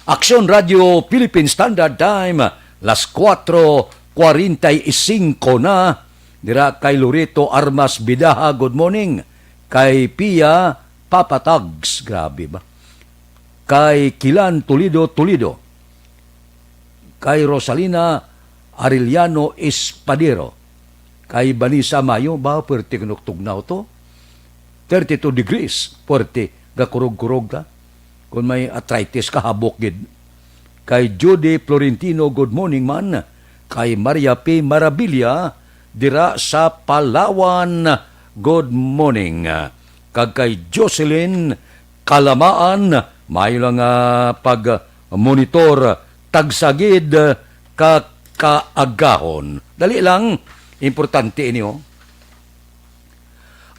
Aksyon Radio Philippine Standard Time, las kuwatro kwarenta y singko na. Dira kay Loreto Armas Bidaha, good morning. Kay Pia Papatags, grabe ba? Kay Kilan Toledo, Toledo. Kay Rosalina Arellano Espadero. Kay Vanessa Mayo, ba, puwerte kinuktok na to. Thirty-two degrees, puwerte, gakurog-kurog ka. Kung may arthritis ka, habok gid. Kay Judy Florentino, good morning man. Kay Maria P. Marabilia, dira sa Palawan, good morning. Kag kay Jocelyn Kalamaan, maayo lang nga pag-monitor, tagsa gid ka kaagahon. Dali lang, importante ini, oh.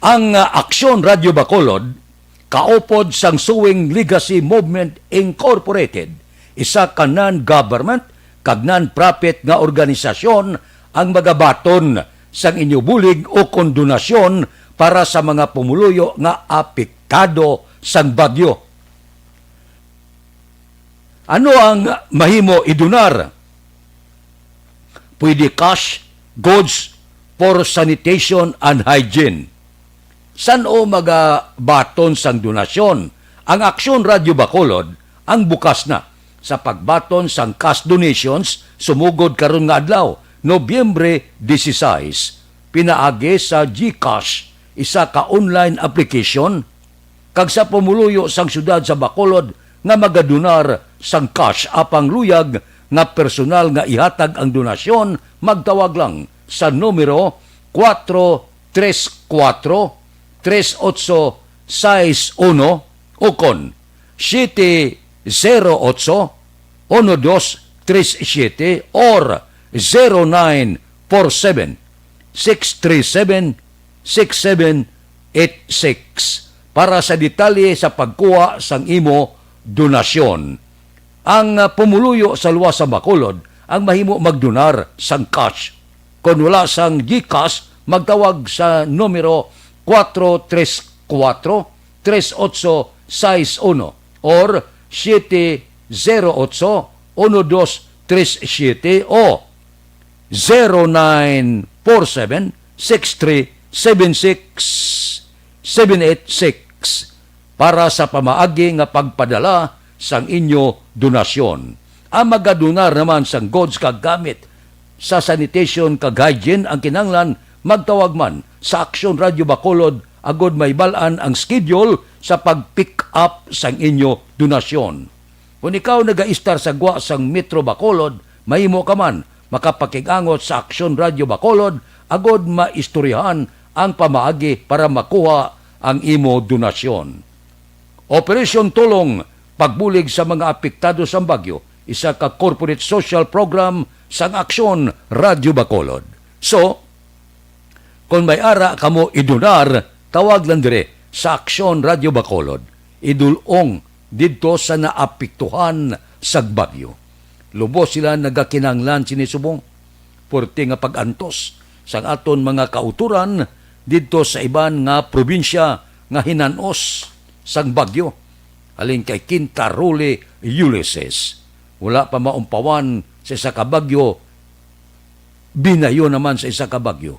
Ang, ah, Aksyon Radio Bacolod, kaupod sang Sewing Legacy Movement Incorporated, isa ka non-government kag non-profit nga organisasyon, ang magabaton sang inyo bulig o kon donasyon para sa mga pumuluyo nga apektado sang bagyo. Ano ang mahimo idonar? Pwede cash, goods for sanitation and hygiene. San-o magabaton sang donasyon? Ang Aksyon Radio Bacolod ang bukas na sa pagbaton sang cash donations sumugod karon nga adlaw, Nobyembre dieciséis, pinaagi sa GCash, isa ka online application kag sa pumuluyo sang siyudad sa Bacolod nga magadonar sang cash apang luyag nga personal nga ihatag ang donasyon, magtawag lang sa numero kuwatro tres kuwatro, tres otso sais uno ukon siyete zero otso, uno dos tres siyete or zero nine four seven, six three seven, six seven eight six para sa detalye sa pagkuha sang imo donasyon. Ang, ah, pumuluyo sa luwas sa Bacolod ang mahimo magdonar sang cash. Kon wala sang GCash, magtawag sa numero kuwatro tres kuwatro, tres otso sais uno or siete zero ocho, uno dos tres siete o zero nine four seven, six three seven six, seven eight six para sa pamaagi nga pagpadala sang inyo donasyon. Ang magadonar naman sang goods kag gamit sa sanitation kag hygiene ang kinahanglan magtawag man sa Aksyon Radyo Bacolod agud mahibal-an ang schedule sa pag-pick up sang inyo donasyon. Kon ikaw nagaistar sa gwa sang Metro Bacolod, mahimo ka man makapakig-angot sa Aksyon Radyo Bacolod agud maistoryahan ang pamaagi para makuha ang imo donasyon. Operasyon Tulong, Pagbulig sa mga Apektado sang Bagyo, isa ka corporate social program sang Aksyon Radyo Bacolod. So, kon may ara kamo idonar, tawag lang dire sa Aksyon Radyo Bacolod. Idul-ong didto sa naapektuhan sang bagyo. Lubos sila nagakinahanglan sini subong. Puerte nga pag-antos sang aton mga kautoran didto sa iban nga probinsya nga hinan-os sang bagyo, halin kay Quinta, Rule, Ulysses. Wala pa maumpawan sa isa ka bagyo, binayo naman sa isa ka bagyo.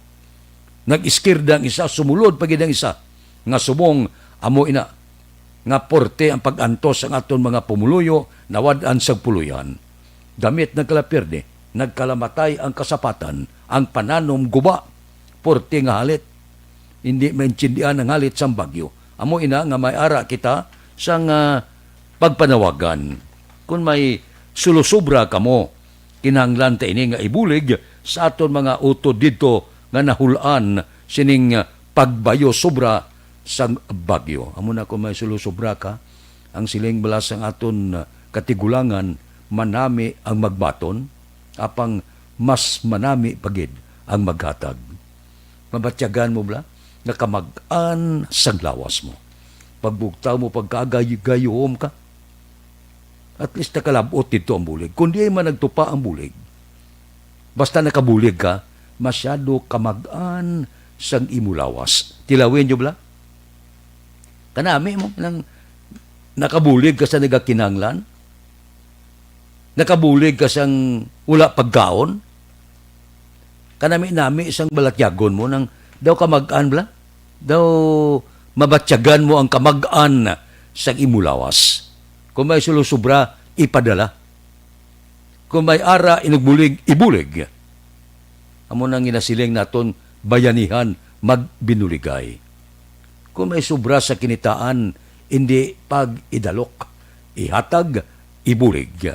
Nag-iskirda ang isa, sumulod pa gid ang isa, nga subong amo ina nga porte ang pag-antos sang aton mga pumuluyo, nawad-an sang puloy-an. Gamit nagkalapirde, nagkalamatay ang kasapatan, ang pananom guba, porte nga halit. Hindi maintindihan ang halit sang bagyo. Amo ina nga may ara kita sang, ah, pagpanawagan. Kon may sulusubra kamo, kinahanglan ta ini nga ibulig sa aton mga utod didto nga nahul-an sining pagbayo sobra sang bagyo. Amo na, kon may sulusubra ka, ang siling bala sang aton katigulangan, manami ang magbaton, apang mas manami pa gid ang maghatag. Mabatyagan mo bala nga kamag-an sang lawas mo. Pagbugtaw mo, pagkagayuhom ka, at least nakalab-ot didto ang bulig. Kon diay man nagtupa ang bulig, basta nakabulig ka, masyado kamag-an sang imo lawas. Tilawin niyo bala? Kanami mo nang nakabulig ka sa nagakinahanglan? Nakabulig ka sang wala pagkaon? Kanami-nami sang balatyagon mo nang daw kamag-an bala? Daw mabatyagan mo ang kamag-an sang imo lawas. Kung may sulusubra, ipadala. Kung may ara inugbulig, ibulig. Amo nang ginasiling naton, bayanihan magbinuligay. Kung may sobra sa kinitaan, indi pag-idalok, ihatag, ibulig.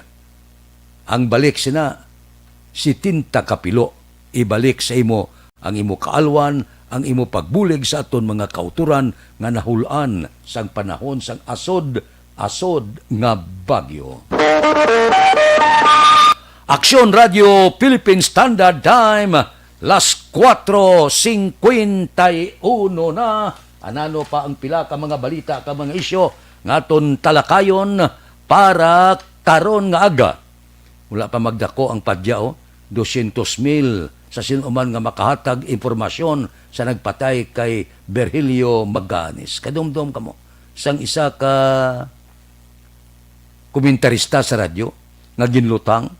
Ang balik sina, setenta ka pilo, ibalik sa imo ang imo kaalwan, ang imo pagbulig sa aton mga kautoran nga nahul-an sang panahon sang asod, asod nga bagyo. Aksyon Radio Philippine Standard Time, las kuwatro singkwenta y uno na. Anano pa ang pila ka mga balita ka mga isyu nga aton talakayon para karon nga aga? Wala pa magdako ang padya, oh. Dosyentos mil sa sino man nga makahatag impormasyon sa nagpatay kay Virgilio Maganis. Kadumdom kamo, sang isa ka komentarista sa radyo nga ginlutang,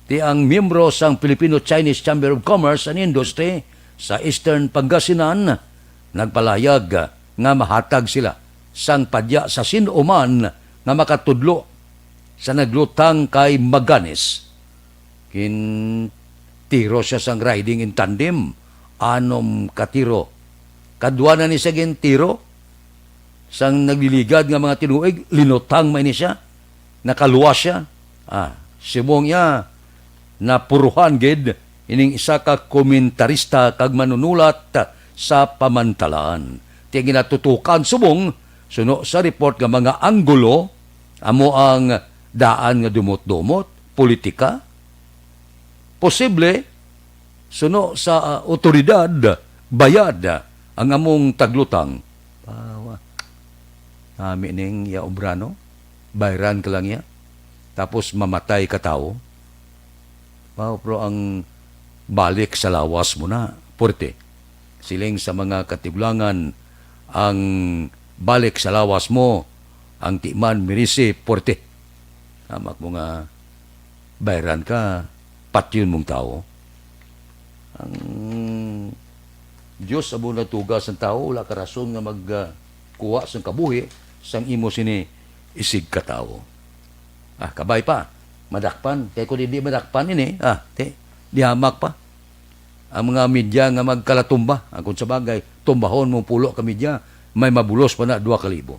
ti ang miyembro sang Filipino-Chinese Chamber of Commerce and Industry sa Eastern Pangasinan nagpalayag nga mahatag sila sang padya sa sin-o man nga makatudlo sa naglutang kay Maganis. Gintiro sia sang riding in tandem, anom ka tiro. Kadwa na ni sia gintiro sang nagliligad nga mga tinuig, linutang man ini sia. Nakaluwas sia. Ah, subong niya, napuruhan gid ining isa ka komentarista kag manunulat sa Pamantalan. Ti ginatutukan subong, suno sa report, nga mga anggulo amo ang daan nga dumot-dumot, politika. Posible, suno sa, ah, otoridad, bayad ang among taglutang. Pawa. Nami ning iya obra, no? Bayran ka lang iya. Tapos mamatay ka tawo. Wow, pero ang balik sa lawas mo na, puwerte. Siling sa mga katigulangan, ang balik sa lawas mo, Ang di man merisi, puwerte. Hamak mo nga bayran ka, patyon mong tawo. Ang Dios amo nagtuga sang tawo, wala ka rason nga mag, ah, kuha sang kabuhi sang imo sini isig ka tawo. Ah, kabay pa, madakpan. Kay kung hindi madakpan ini, ah, ti, di hamak pa. Ang mga media nga magkalatumba, ang kung sa bagay, tumbahon mo pulo ka media, may mabulos pa na dua ka libo.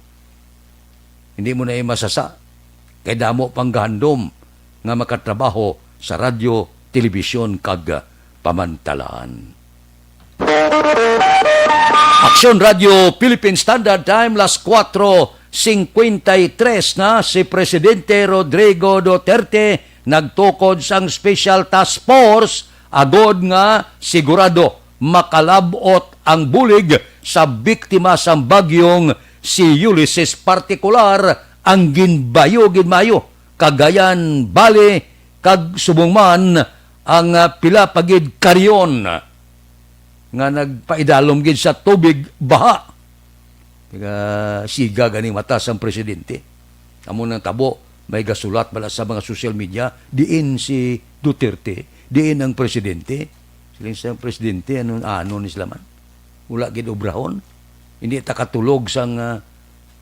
Hindi mo na masasa, kay damo pang gahandom nga makatrabaho sa radyo, telebisyon, kag, ah, pamantalaan. Aksyon Radio Philippine Standard Time, las kuwatro singkwenta y tres na. Si Presidente Rodrigo Duterte nagtukod sang Special Task Force agod nga sigurado makalab-ot ang bulig sa biktima sang bagyong si Ulysses, partikular ang Ginbayo, Ginmayo, Cagayan Valley, kag subong man ang, ah, pila pa gid ka rehiyon nga nagpaidalom gid sa tubig baha. Taga siga ganing mata sang presidente. Amo nang tabo, may gasulat bala sa mga social media, diin si Duterte, diin ang presidente. Siling sa presidente, ano, ano ni sila man? Wala gid obrahon. Hindi ta katulog sang, ah,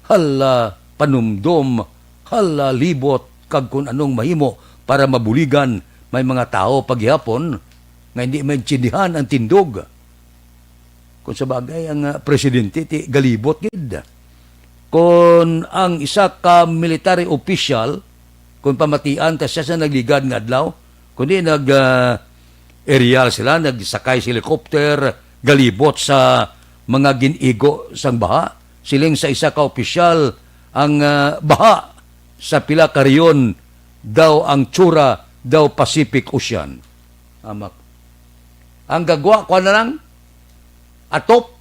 hala panumdom, hala libot, kag kun anong mahimo para mabuligan may mga tawo pa gihapon nga hindi maintindihan ang tindog. Kung sa bagay, ang, ah, presidente ti galibot gid. Kung ang isa ka military official, kung pamatian ta siya sa nagligad nga adlaw, kundi nag, ah, aerial sila, nagsakay sa helicopter, galibot sa mga gin-igo sang baha. Siling sa isa ka opisyal, ang, ah, baha sa pila ka rehiyon daw ang tsura daw Pacific Ocean. Amak. Ang gagwa, kuwan na lang, atop.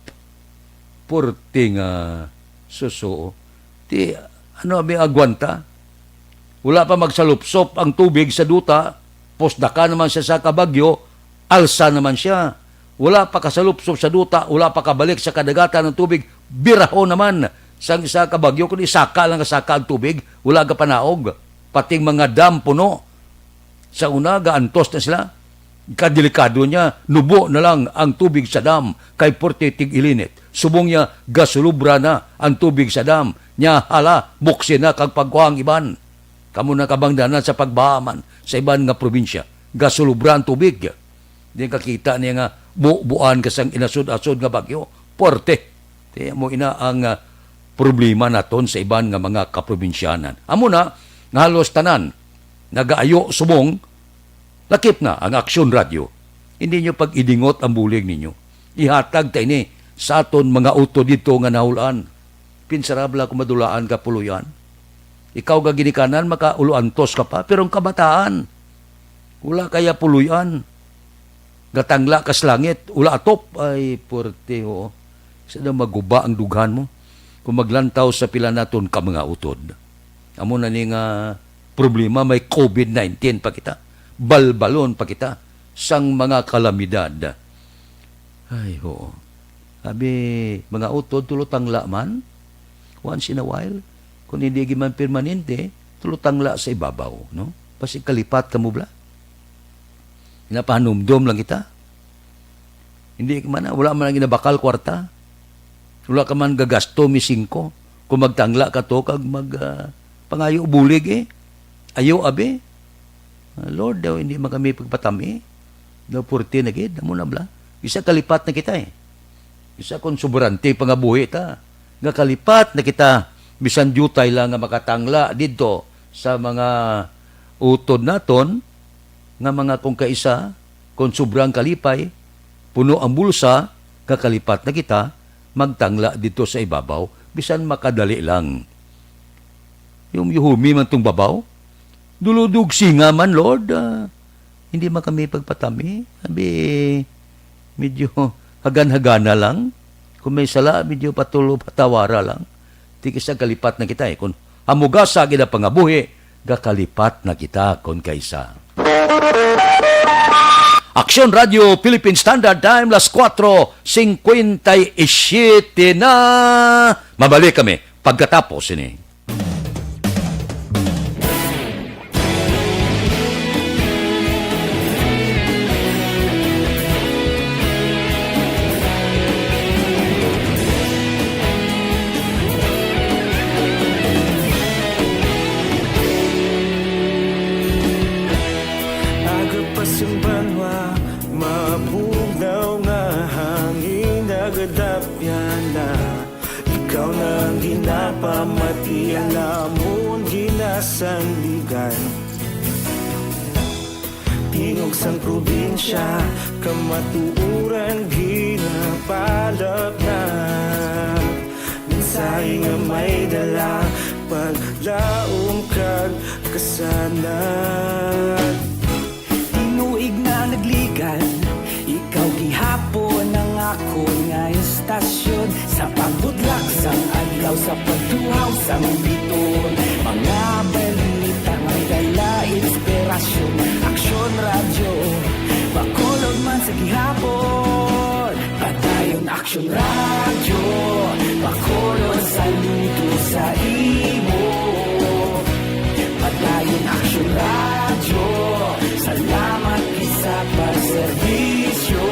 Purti nga susuo. Ti, ano abi agwanta? Wala pa magsalupsop ang tubig sa duta, pusdaka naman siya sa kabagyo, alsa naman siya. Wala pa kasalupsop sa duta, wala pa kabalik sa kadagatan ang tubig, biraho naman sang isa ka bagyo, kundi saka lang saka ang tubig, wala gapanaog. Pating mga dam puno. Sa una, gaantos na sila. Kadelikado niya, nubo na lang ang tubig sa dam, kay purti tig-ilinit. Subong niya, gasulubra na ang tubig sa dam. Niya, hala, buksi na kag pagkuha ang iban. Kamo na kabangdanan sa pagbaha man sa iban nga probinsya. Gasulubra ang tubig. Di kakita niya nga bubuan ka sang inasod-asod nga bagyo. Puwerte. Ti, amo ina ang, ah, problema naton sa iban nga mga kaprobinsyanan. Amo na nga halos tanan nagaayo subong lakip na ang Aksyon Radio. Hindi niyo pag-idingot ang bulig ninyo. Ihatag ta ini sa aton mga utod didto nga nahulan. Pinsarabla kung madulaan ka puloy-an. Ikaw nga ginikanan, makauluantos ka pa, pero ang kabataan, wala kaya puloy-an. Gatangla ka sa langit, wala atop. Ay, puwerte, oo. Sa na maguba ang dughan mo kung maglantaw sa pila naton ka mga utod. Amo na ni nga problema, may covid nineteen pa kita. Balbalon pa kita sang mga kalamidad. Ay, oo. Abi, mga utod, tulo tangla man. Once in a while, kung hindi gid man permanente, tulo tangla sa ibabaw, no? Basi kalipat kamo bala. Napahanumdom lang kita. Hindi ka man, wala man ang ginabakal kwarta. Wala ka man gagasto mi singko. Kung magtangla ka to, kag mag, ah, pangayo bulig eh. Ayo, abi. Ah, Lord, daw hindi man kami pagpatami. Daw purti na gid, amo na bala. Isa kalipat na kita eh. Isa kung sobrante pangabuhi ta. Nga kalipat na kita, bisan diutay lang nga makatangla didto sa mga utod naton, nga mga kung kaisa, kung sobrang kalipay, puno ang bulsa, nga kalipat na kita, magtangla didto sa ibabaw, bisan makadali lang. Yung yuhumi man tong babaw, duludog singa man, Lord, ah, hindi man kami pagpatami. Abi, medyo hagan-hagana lang. Kung may sala, medyo patulo patawara lang. Ti kisa kalipat na kita eh. Kung hamugasa gid ang pangabuhi, gakalipat na kita kon kaisa. Aksyon Radio Philippine Standard Time, las kuwatro singkwenta y siyete na. Mabalik kami pagkatapos ini. Sandigan. Tingog sang probinsya, kamatuoran ginapalapnap. Mensahe nga may dala, paglaom kag kasanag. Tinuig nga nagligan, ikaw gihapon ang akon nga istasyon. Sa pagbutlak sang adlaw, sa pagtuhaw sang biton, mga balita may dala inspirasyon. Aksyon Radyo, Bacolod man sa gihapon. Padayon Aksyon Radyo, Bacolod, saludo sa imo. Padayon Aksyon Radyo, salamat gid sa pagserbisyo.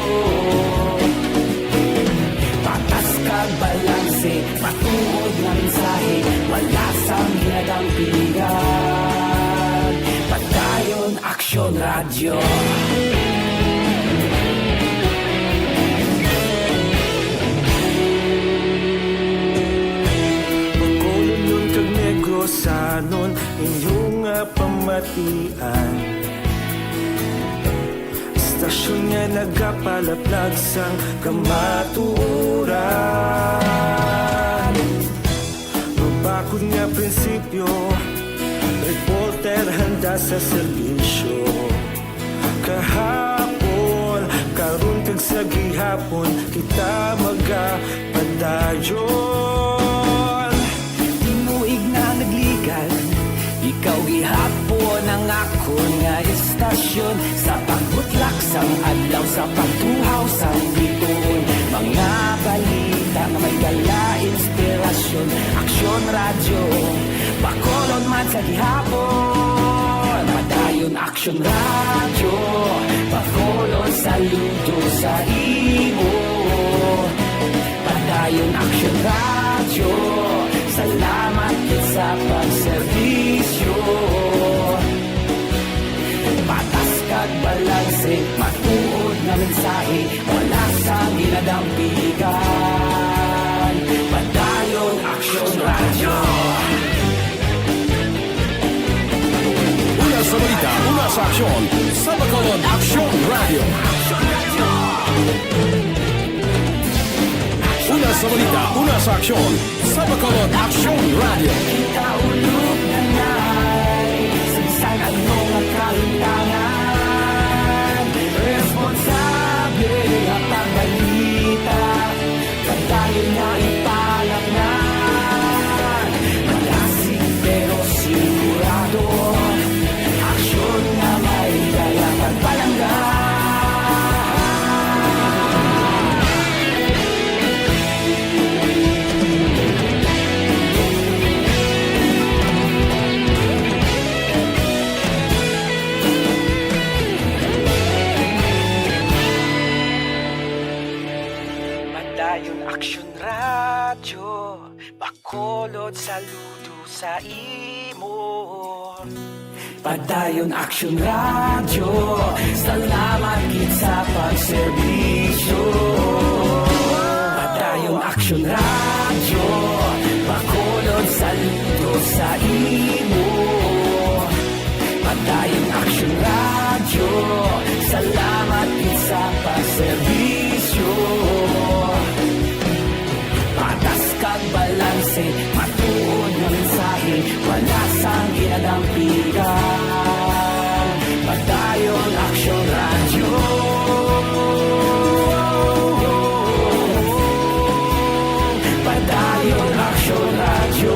Patas kag balanse, matuod nga mensahe, wala sang ginadampigan. Padayon Aksyon Radyo. Bacolodnon kag Negrosanon, inyo nga pamatian. Istasyon nga nagapalaplag sang kamatuoran. Mabakod nga prinsipyo, reporter handa sa serbisyo. Kahapon, karon kag sa gihapon, kita magapadayon. Tinuig nga nagligan, ikaw gihapon ang akon nga istasyon. Sa pagbutlak sang adlaw, sa pagtuhaw sang biton, mga balita nga may dala inspirasyon. Aksyon Radyo, Bacolod man sa gihapon. Padayon Aksyon Radyo, Bacolod, saludo sa imo. Padayon Aksyon Radyo, salamat gid sa pagserbisyo. Patas kag balanse, matuod nga mensahe, wala sang ginadampigan. Padayon Aksyon Radyo. Una sa balita, una sa aksyon, sa Bacolod Aksyon Radyo. Una sa balita, una sa aksyon, sa Bacolod Aksyon Radyo. Kita ulog na nay, sa bisan ano nga kalimtangan, responsable nga pagbalita. Padayon nga ipalapngan, malasig pero sigurado, aksyon nga may dala pagpalangga. Padayon Aksyon Radyo, Bacolod, saludo sa imo. Padayon Aksyon Radyo, salamat gid sa pagserbisyo. Padayon Aksyon Radyo, Bacolod, saludo sa imo. Padayon Aksyon Radyo, salamat gid sa pagserbisyo. Patas kag balanse, matuod nga mensahe, wala sang ginadampigan. Padayon Aksyon Radyo. Padayon Aksyon Radyo.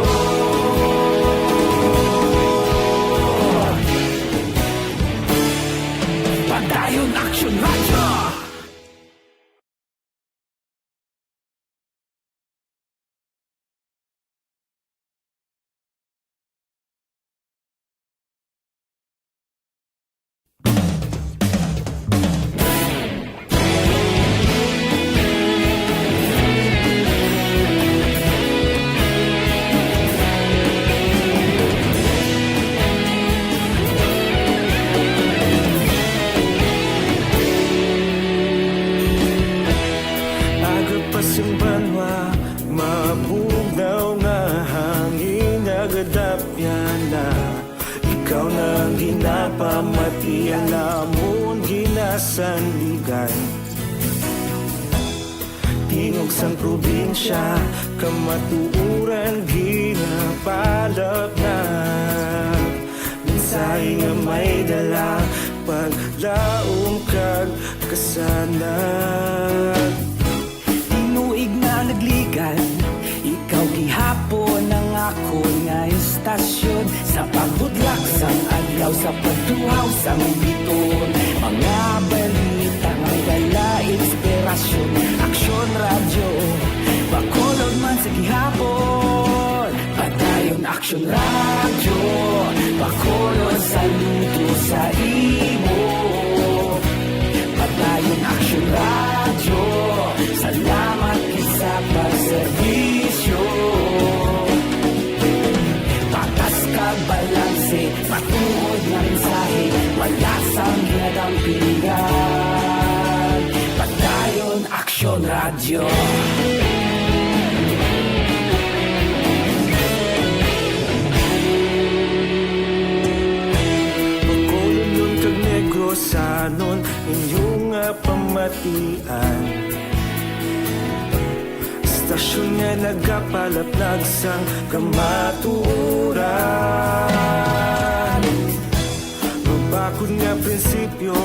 Ikaw na ang ginapamatian, amon ginasandigan. Tingog sang probinsya, kamatuoran ginapalapnag. Mensahe nga may dala, paglaom kag kasanag. Tinuig na nagligan, ikaw gihapon ang akon nga istasyon. Sa pagbudlak sang adlaw, sa pagtuhaw sang biton, mga balita nga may dala inspirasyon. Aksyon Radyo, Bacolod man sa gihapon. Padayon Aksyon Radyo, Bacolod, saludo sa imo. Padayon Aksyon Radyo, salamat gid sa pagserbisyo. Patas kag balanse, matuod nga mensahe, wala sang ginadampigan. Padayon Aksyon Radyo. Bacolodnon kag Negrosanon, inyo nga pamatian. Istasyon nga nagapalaplag sang kamatuoran. Mabakod nga prinsipyo,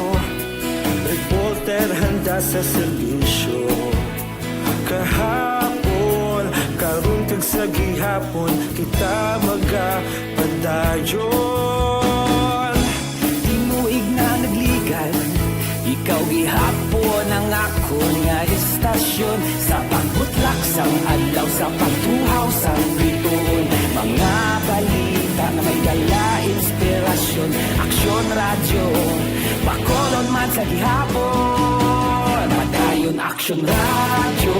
reporter handa sa serbisyo. Kahapon, karon kag sa gihapon, kita magapadayon. Tinuig na nagligan, ikaw gihapon ang akon nga istasyon. Sa pagbutlak sang adlaw, sa pagtuhaw sang bituon, mga balita nga may dala inspirasyon. Aksyon Radyo, Bacolod man sa gihapon. Padayon Aksyon Radyo,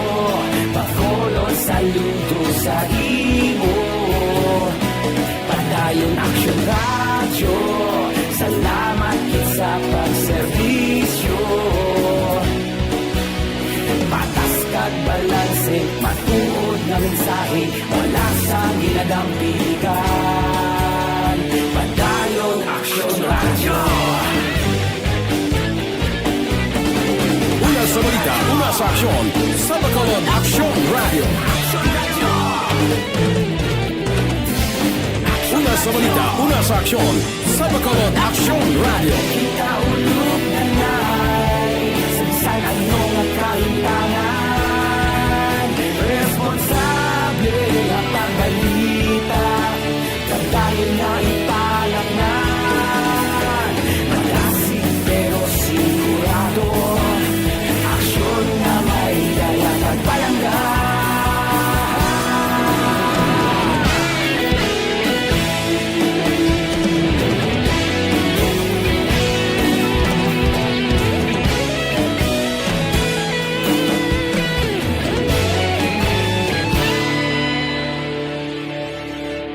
Bacolod, saludo sa imo. Padayon Aksyon Radyo, salamat gid sa pagserbisyo. Patas kag balanse, matuod nga mensahe, wala sang ginadampigan. Padayon Aksyon Radyo. Una sa balita, una sa aksyon, sa Bacolod Aksyon Radyo. Una sa balita, una sa aksyon, sa Bacolod Aksyon Radyo. Kita ulog na nay, sa bisan ano nga kahimtangan, responsable nga pagbalita, kag dayon nga ipalaknag. Madasig pero sigurado, aksyon nga may dala kag palangga.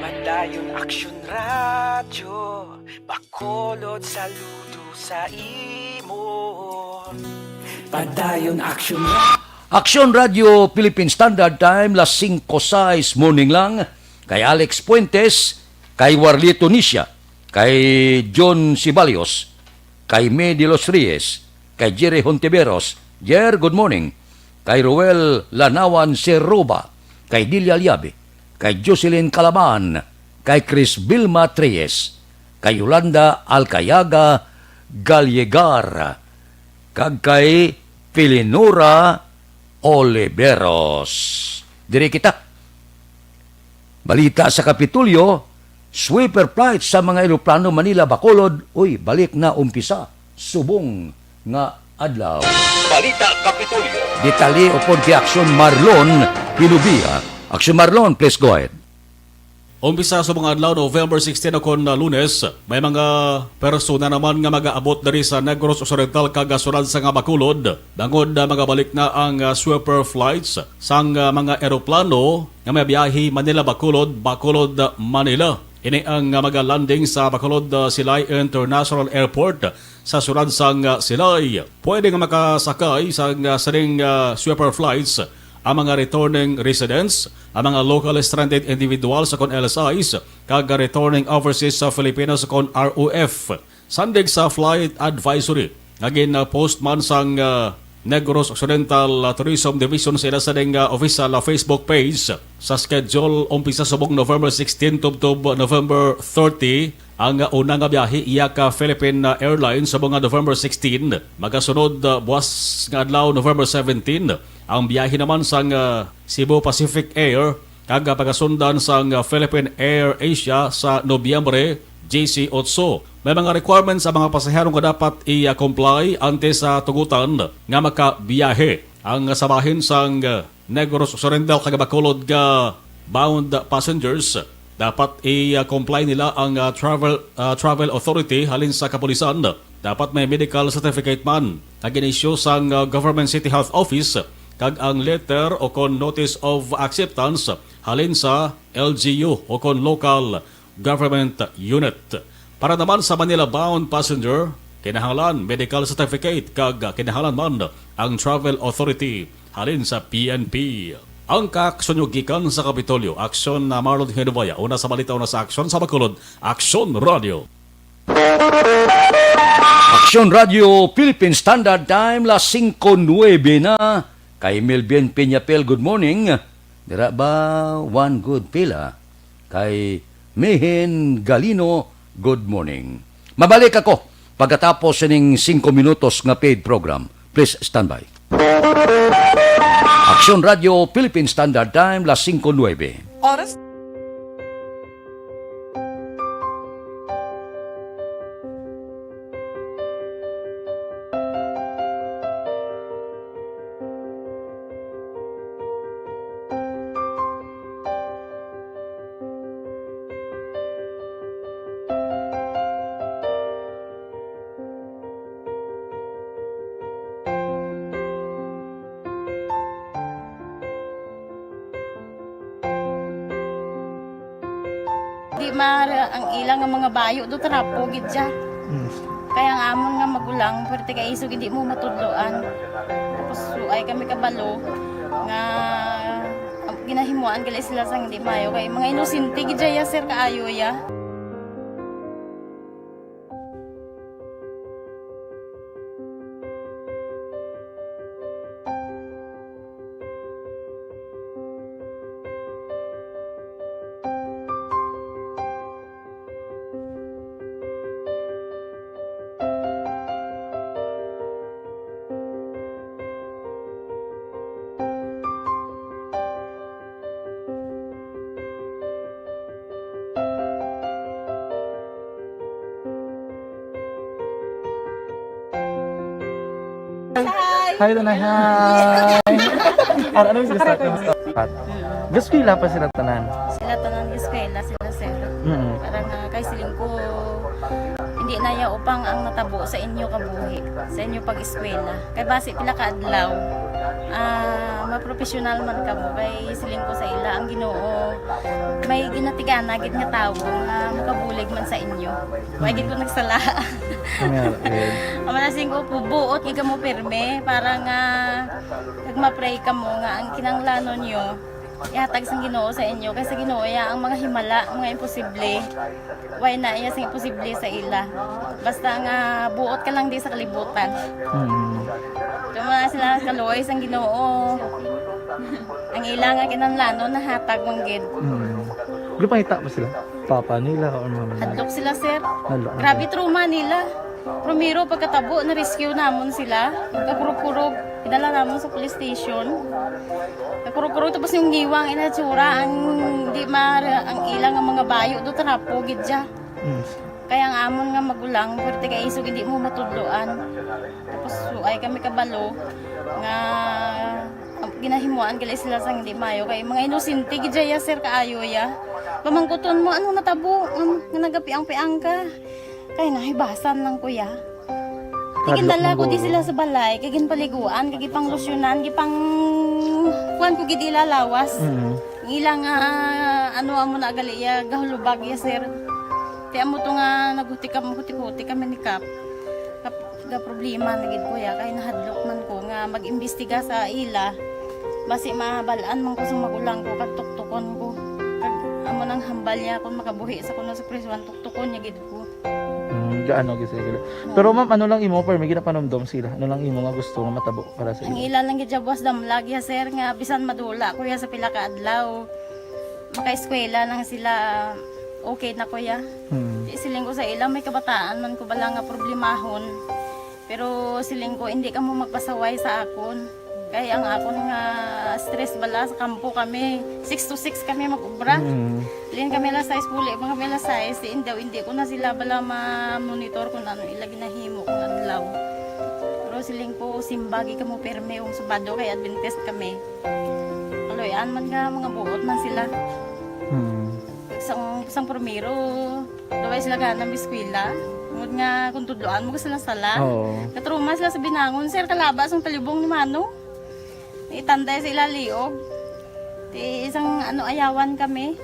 Padayon Aksyon Radyo, Bacolod, saludo sa imo. Padayon Aksyon Radyo. Aksyon Radyo Philippine Standard Time, las singko sais morning lang. Kay Alex Fuentes, kay Warlito Nisha, kay John Sibalios, kay May de los Reyes, kay Jerry Hontiveros, Jer, good morning, kay Roel Lanawan Seroba, kay Delia Liabe, kay Jocelyn Calaban, kay Chris Vilma Treyes, kay Yolanda Alcayaga Gallegar, kag kay Pilinora Oliveros. Diri kita. Balita sa Kapitolyo, sweeper flight sa mga eroplano Manila-Bacolod, uy, balik na umpisa subong nga adlaw. Balita Kapitolyo. Detalye upod kay Aksyon Marlon Pinubia. Aksyon Marlon, please go ahead. Umpisa sa mga adlaw, November sixteen, ukon na Lunes, may mga persona naman nga mag-aabot diri sa Negros Occidental kag sulod sang Bacolod, bangod, ah, magabalik na ang, ah, sweeper flights sang, ah, mga eroplano nga may biyahe Manila-Bacolod, Bacolod-Manila. Ini ang, ah, maga-landing sa Bacolod, ah, Silay International Airport sa sulod sang, ah, Silay. Pwede nga makasakay sang, ah, sining, ah, sweeper flights ang mga returning residents, ang mga local stranded individuals o kon L S Is, kag returning overseas sa Filipinas o kon R O F. Sandig sa flight advisory nga gin-post man sang, ah, Negros Occidental, ah, Tourism Division sa ila sining, ah, official, ah, Facebook page, sa schedule umpisa subong November sixteen tubtob November thirty ang, ah, una nga biyahe iya ka Philippine, ah, Airlines subong nga November sixteen. Magasunod, ah, buwas nga adlaw, November seventeen, ang biyahe naman sang, ah, Cebu Pacific Air kag, ah, pagasundan sang, ah, Philippine Air Asia sa Nobyembre diyesiyotso. May mga requirements ang mga pasahero nga dapat i-comply antes sa tugutan nga makabiyahe. Ang sa bahin sang, ah, Negros Occidental kag Bacolod nga bound passengers, dapat i-comply nila ang, ah, travel, ah, travel authority halin sa kapulisan. Dapat may medical certificate man nga gin-issue sang, ah, Government City Health Office kag ang letter o kon notice of acceptance halin sa L G U o kon local government unit. Para naman sa Manila-bound passenger, kinahanglan medical certificate kag kinahanglan man ang travel authority halin sa P N P. Ang kaaksyon nyo gikan sa Kapitolyo, Aksyon na Marlon Hinubaya, una sa balita, una sa aksyon sa Bacolod, Aksyon Radio. Aksyon Radio, Philippine Standard Time, las singko nuebe na. Kay Melvin Peñapel, good morning. Dira ba, Juan Good Pila? Kay Mihin Galino, good morning. Mabalik ako pagkatapos sining singko minutos nga paid program. Please stand by. Aksyon Radio, Philippine Standard Time, las singko nuebe. Oras. Di maaram ang ila nga mga bayo do, trapo gid siya. Mm. Kaya ang amon nga magulang, pwerte kay isog hindi mo matudloan. Tapos, ay kami kabalo nga, ang ginahimuan gali sila sang hindi maayo. Kay mga inosente gid siya, sir, kaayo ya. Hi. Hi, Tanay. Hi. Ano, ano yung gusto ko? Gaskwela pa sila tanan? Sila tanan, eskwela sila, sir. Mm. Para nga kay siling ko, hindi na ya upang ang natabo sa inyo kabuhi, sa inyo pag-eskwela. Kay basi pila ka adlaw, ah, mapropesyonal man kamo. Kay siling ko sa ila, ang Ginoo may ginatigana gid nga tawo nga makabulig man sa inyo. Wa gid ko nagsala. Amen. Ang mga singko po, buot gid kamo pirme para nga kag ma-pray kamo nga ang kinahanglanon nyo ihatag sang Ginoo sa inyo, kay sa Ginoo ya ang mga himala, mga imposible. Way na iya sing imposible sa ila. Basta nga buot ka lang di sa kalibutan. Mm. Tuma sila kaluoy sang Ginoo. Ang ila nga kinahanglanon nahatag man gid. Mm. Gipangita pa sila? Papa nila or mama nila? Hadlok sila, sir. Hadlok na Grabe sila. Trauma nila. Primero, pagkatabo, na-rescue namon sila. Kakurog-kurog, idala namon sa police station. Kakurog-kurog, tapos yung ngiwang, inatsura, ang di ma-, ang ila nga mga bayo, do trapo, gid siya. Mm. Kaya ang amon nga magulang, pwerte kay isog, hindi mo matudloan. Tapos, ay kami kabalo, nga ang ginahimuan gali sila sang hindi maayo. Kay mga inosente gid ya, sir, kaayo ya. Pamangkuton mo, ano natabo? Nga, nga nagapiang-piang ka? Kay nahibasan lang, kuya. Hadlok Tigindala na ko di buo. Sila sa balay, kay ginpaliguan, kay gipanglusyonan, gipang kuan ko gid ila lawas. Mm. Ang ila nga, ano, amo na gali ya, gahulubag ya, sir. Ti amo to nga naghuti kam-, huti-huti kami ni Kap. Kap-, ga problema na gid ko ya, kay nahadlok man ko nga mag-imbestiga sa ila. Basi mabalaan man ko sa magulang ko, kag tuktukon ko. Kag amo nang hambal niya, kung makabuhi sa kuno sa prisuhan, tuktukon niya gid ko. Hmm, gaano gid sila? Oo. Pero ma'am, ano lang imo, permi ginapanumdom sila? Ano lang imo nga gusto nga matabo para sa Ang ila? Ila lang gid siya buwas damlag ya, sir, nga bisan madula ko ya sa pila ka adlaw, makaeskwela lang sila, okay na ko ya. Hmm. Di siling ko sa ila, may kabataan man ko bala nga problemahon. Pero siling ko, hindi kamo magpasaway sa akon. Kay ang akon nga stress bala sa kampo kami, six to six kami mag-ubra. Mm. Lin kami alas sais, puli man kami alas sais, di, hindi, hindi ko na sila bala ma-monitor kung ano ila ginahimo kung adlaw. Pero siling ko, simbagi kamo pirme kung Sabado kay Adventist kami. Kaluy-an man nga mga buot man sila. Mm. Sang, sang primero, Daway sila gana mag-eskwela. Tungod nga kung tudloan mo sila sala. Oo. Katruma sila sa binangon, sir, kalaba sang talibong ni Mano. Itanday sa ila liog. Ti isang ano, ayawan kami.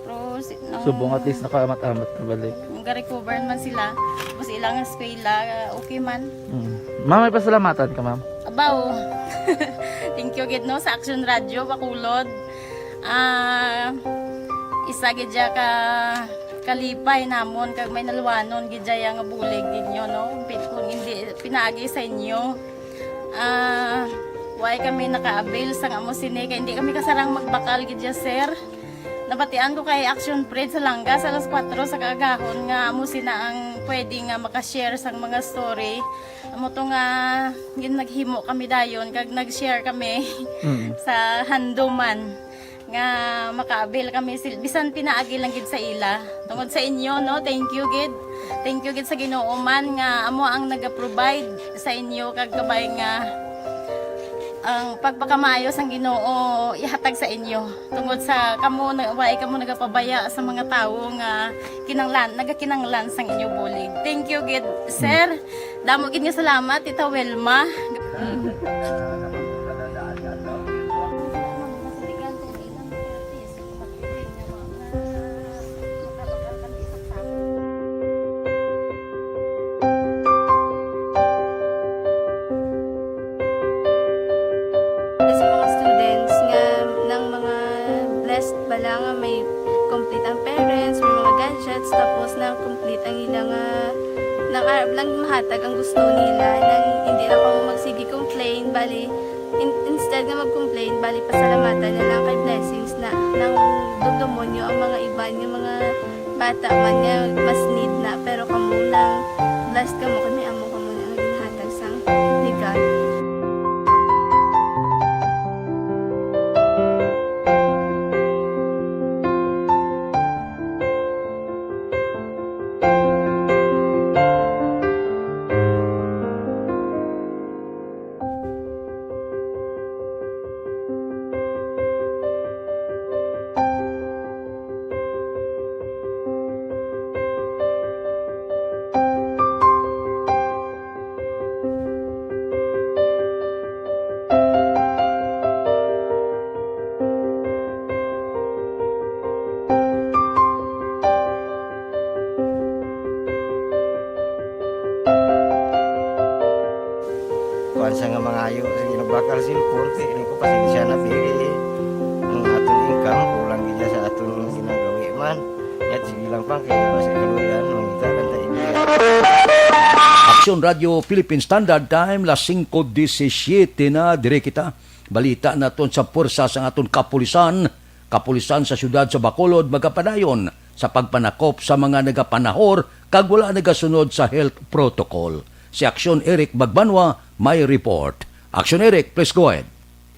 Pero si, nang Subong at least nakaamat-amat na balik. Nung ga-recover man sila, tapos ilang eskwela, okay man. Mm. Ma'am, may pasalamatan ka, ma'am? Abaw. Thank you gid, no, sa Action Radio Bacolod. Ah, isa gid siya ka kalipay namon kag may naluwanon gid siya nga bulig ninyo, no? Pi-, kung hindi pinaagi sa inyo, ah, why kami naka-avail sang amo sini, kay hindi kami kasarang magbakal gid siya, sir. Nabatian ko kay Action Fred sa Langga sa alas kuwatro sa kaagahon nga amo sina ang pwede nga maka-share sang mga story. Amo to nga gin-, naghimo kami dayon kag nag-share kami Mm. sa handuman nga maka-avail kami sil-, bisan pinaagi lang gid sa ila. Tungod sa inyo, no, thank you gid. Thank you gid sa Ginoo man nga amo ang naga-provide sa inyo kag kabay nga ang pagpakamaayo sang Ginoo ihatag sa inyo. Tungod sa kamo na, wala kamo nagapabaya sa mga tawo nga kinanglan, nagakinanglan sang inyo bulig. Thank you gid, sir. Damo gid nga salamat, Tita Wilma. Sa mga students nga nang mga blessed bala nga may complete ang parents, may mga gadgets, tapos na complete ang ila nga nang arab lang mahatag ang gusto nila, nang hindi lang kamo magsige complain, bali, in-, instead nga mag-complain, bali, pasalamatan na lang kay blessings na nang dumdumon nyo ang mga iban nga mga bata man nga mas need na, pero kamo nang blessed kamo kay may amo kamo na nga ginhatag sang ni God. Kuwan sa nga mangayo sa ginabakal cellphone, kay ini ko pasensya na, pili ang aton income, kulang gid sa aton ginagawi man. Yat, sige lang, pang, kay basta kaluyan, mangita lang ta ini. Aksyon Radio Philippine Standard Time, las singko disisiete na, dire kita. Balita naton sa puwersa sang aton kapulisan. Kapulisan sa siyudad sa Bacolod magapadayon sa pagpanakop sa mga nagapanahor kag wala nagasunod sa health protocol. Si Aksyon Eric Magbanwa may report. Aksyon Eric, please go ahead.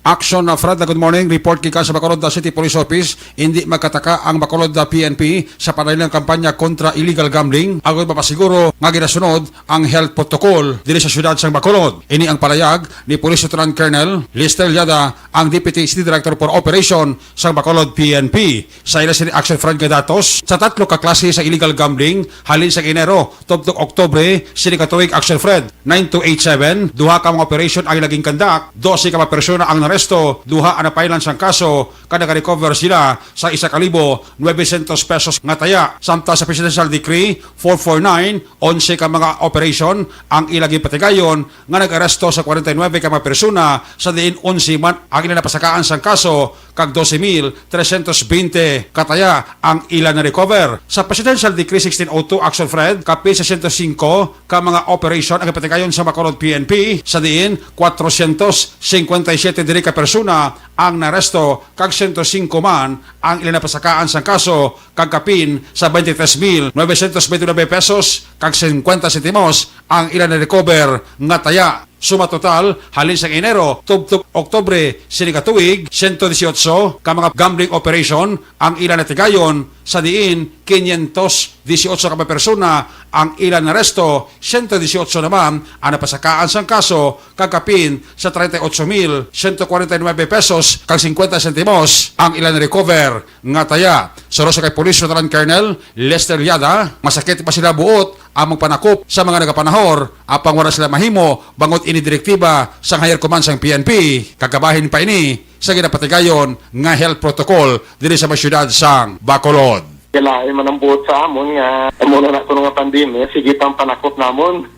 Action, uh, Fred, good morning. Report gikan sa Bacolod, uh, City Police Office. Hindi magkataka ang Bacolod, uh, P N P sa padayon nga kampanya kontra illegal gambling, agod mapasiguro nga ginasunod ang health protocol diri sa siyudad sang Bacolod. Ini ang palayag ni Police Lieutenant Colonel Lester Liada, ang Deputy City Director for Operation sang Bacolod P N P. Sa ila sini, Action Fred, nga datos, sa tatlo ka klase sa illegal gambling halin sa Enero tubtob Oktubre sini ka tuig, Action Fred, nine two eight seven, duha ka mga operation ang naging conduct, dose ka mga persona ang Esto, duha ang napailan sang kaso kag nagarecover sila sa isa ka libo nuebe syentos pesos nga taya. Samtang sa Presidential Decree four four nine, onse ka mga operation ang ila ginpatigayon nga nag-aresto sa kwarenta y nuebe ka mga persona, sa diin onse man ang ila napasakaan sang kaso kag dose mil tresyentos bente ka taya ang ila na-recover. Sa Presidential Decree sixteen oh two Action Fred, kapin sa siyento singko ka mga operasyon ang ginpatigayon sa Bacolod P N P, sa diin kwatrosyentos singkwenta y siyete diri ka persona ang naresto, kag siyento singko man ang ila napasakaan sang kaso, kag kapin sa twenty-three mil novecientos twenty-nine pesos kag singkwenta sentimos ang ila na-recover nga taya. Suma total, halin sang Enero tubtob Oktubre sini ka tuig, siyento dieciocho ka mga gambling operation ang ila natigayon, sa diin quinientos dieciocho ka mga persona ang ila naresto, siyento dieciocho naman ang napasakaan sang kaso, kag kapin sa treinta y ocho mil siyento kwarenta y nuebe pesos kag singkwenta sentimos ang ila na-recover nga taya. Suno sa kay Police Veteran Colonel Lester Liada, masakit pa sila buot among panakop sa mga nagapanahor, apang wala sila mahimo bangod ini direktiba sang higher command sang P N P, kag kabahin pa ini sa ginapatigayon nga health protocol diri sa mga syudad sang Bacolod. Kalain man ang buot sa amon nga amo na na kuno nga pandemya, sige pang panakop namon.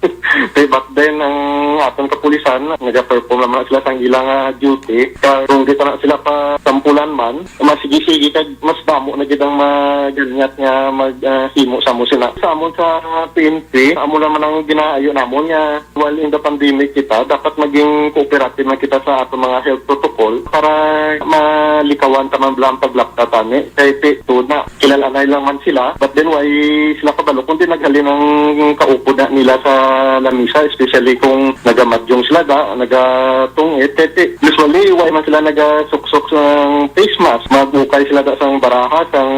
Kay back then, ang aton kapulisan, nagaperform naman sila sang ilang, ah, duty. Kag kung di pa na sila pasampulan man, masigi-sige kag mas damo na gid ang maganyat nga mag, ah, himo sa amo sila. Sa amon sa P N P, amo naman ang ginaayo namon nga while in the pandemic kita, dapat maging cooperative man kita sa aton mga health protocol para malikawan ta man bala ang paglapta tani. Kay ti-, tuod na, kilal-anay lang man sila, but then why sila kabalo kung di naghalin ang kaupod na nila sa lamisa, especially kung nagamadyong sila da, nagatungit. Kay ti-, usually, why man sila nagasuksok sang face mask? Mag-ukay sila da sang baraha, sang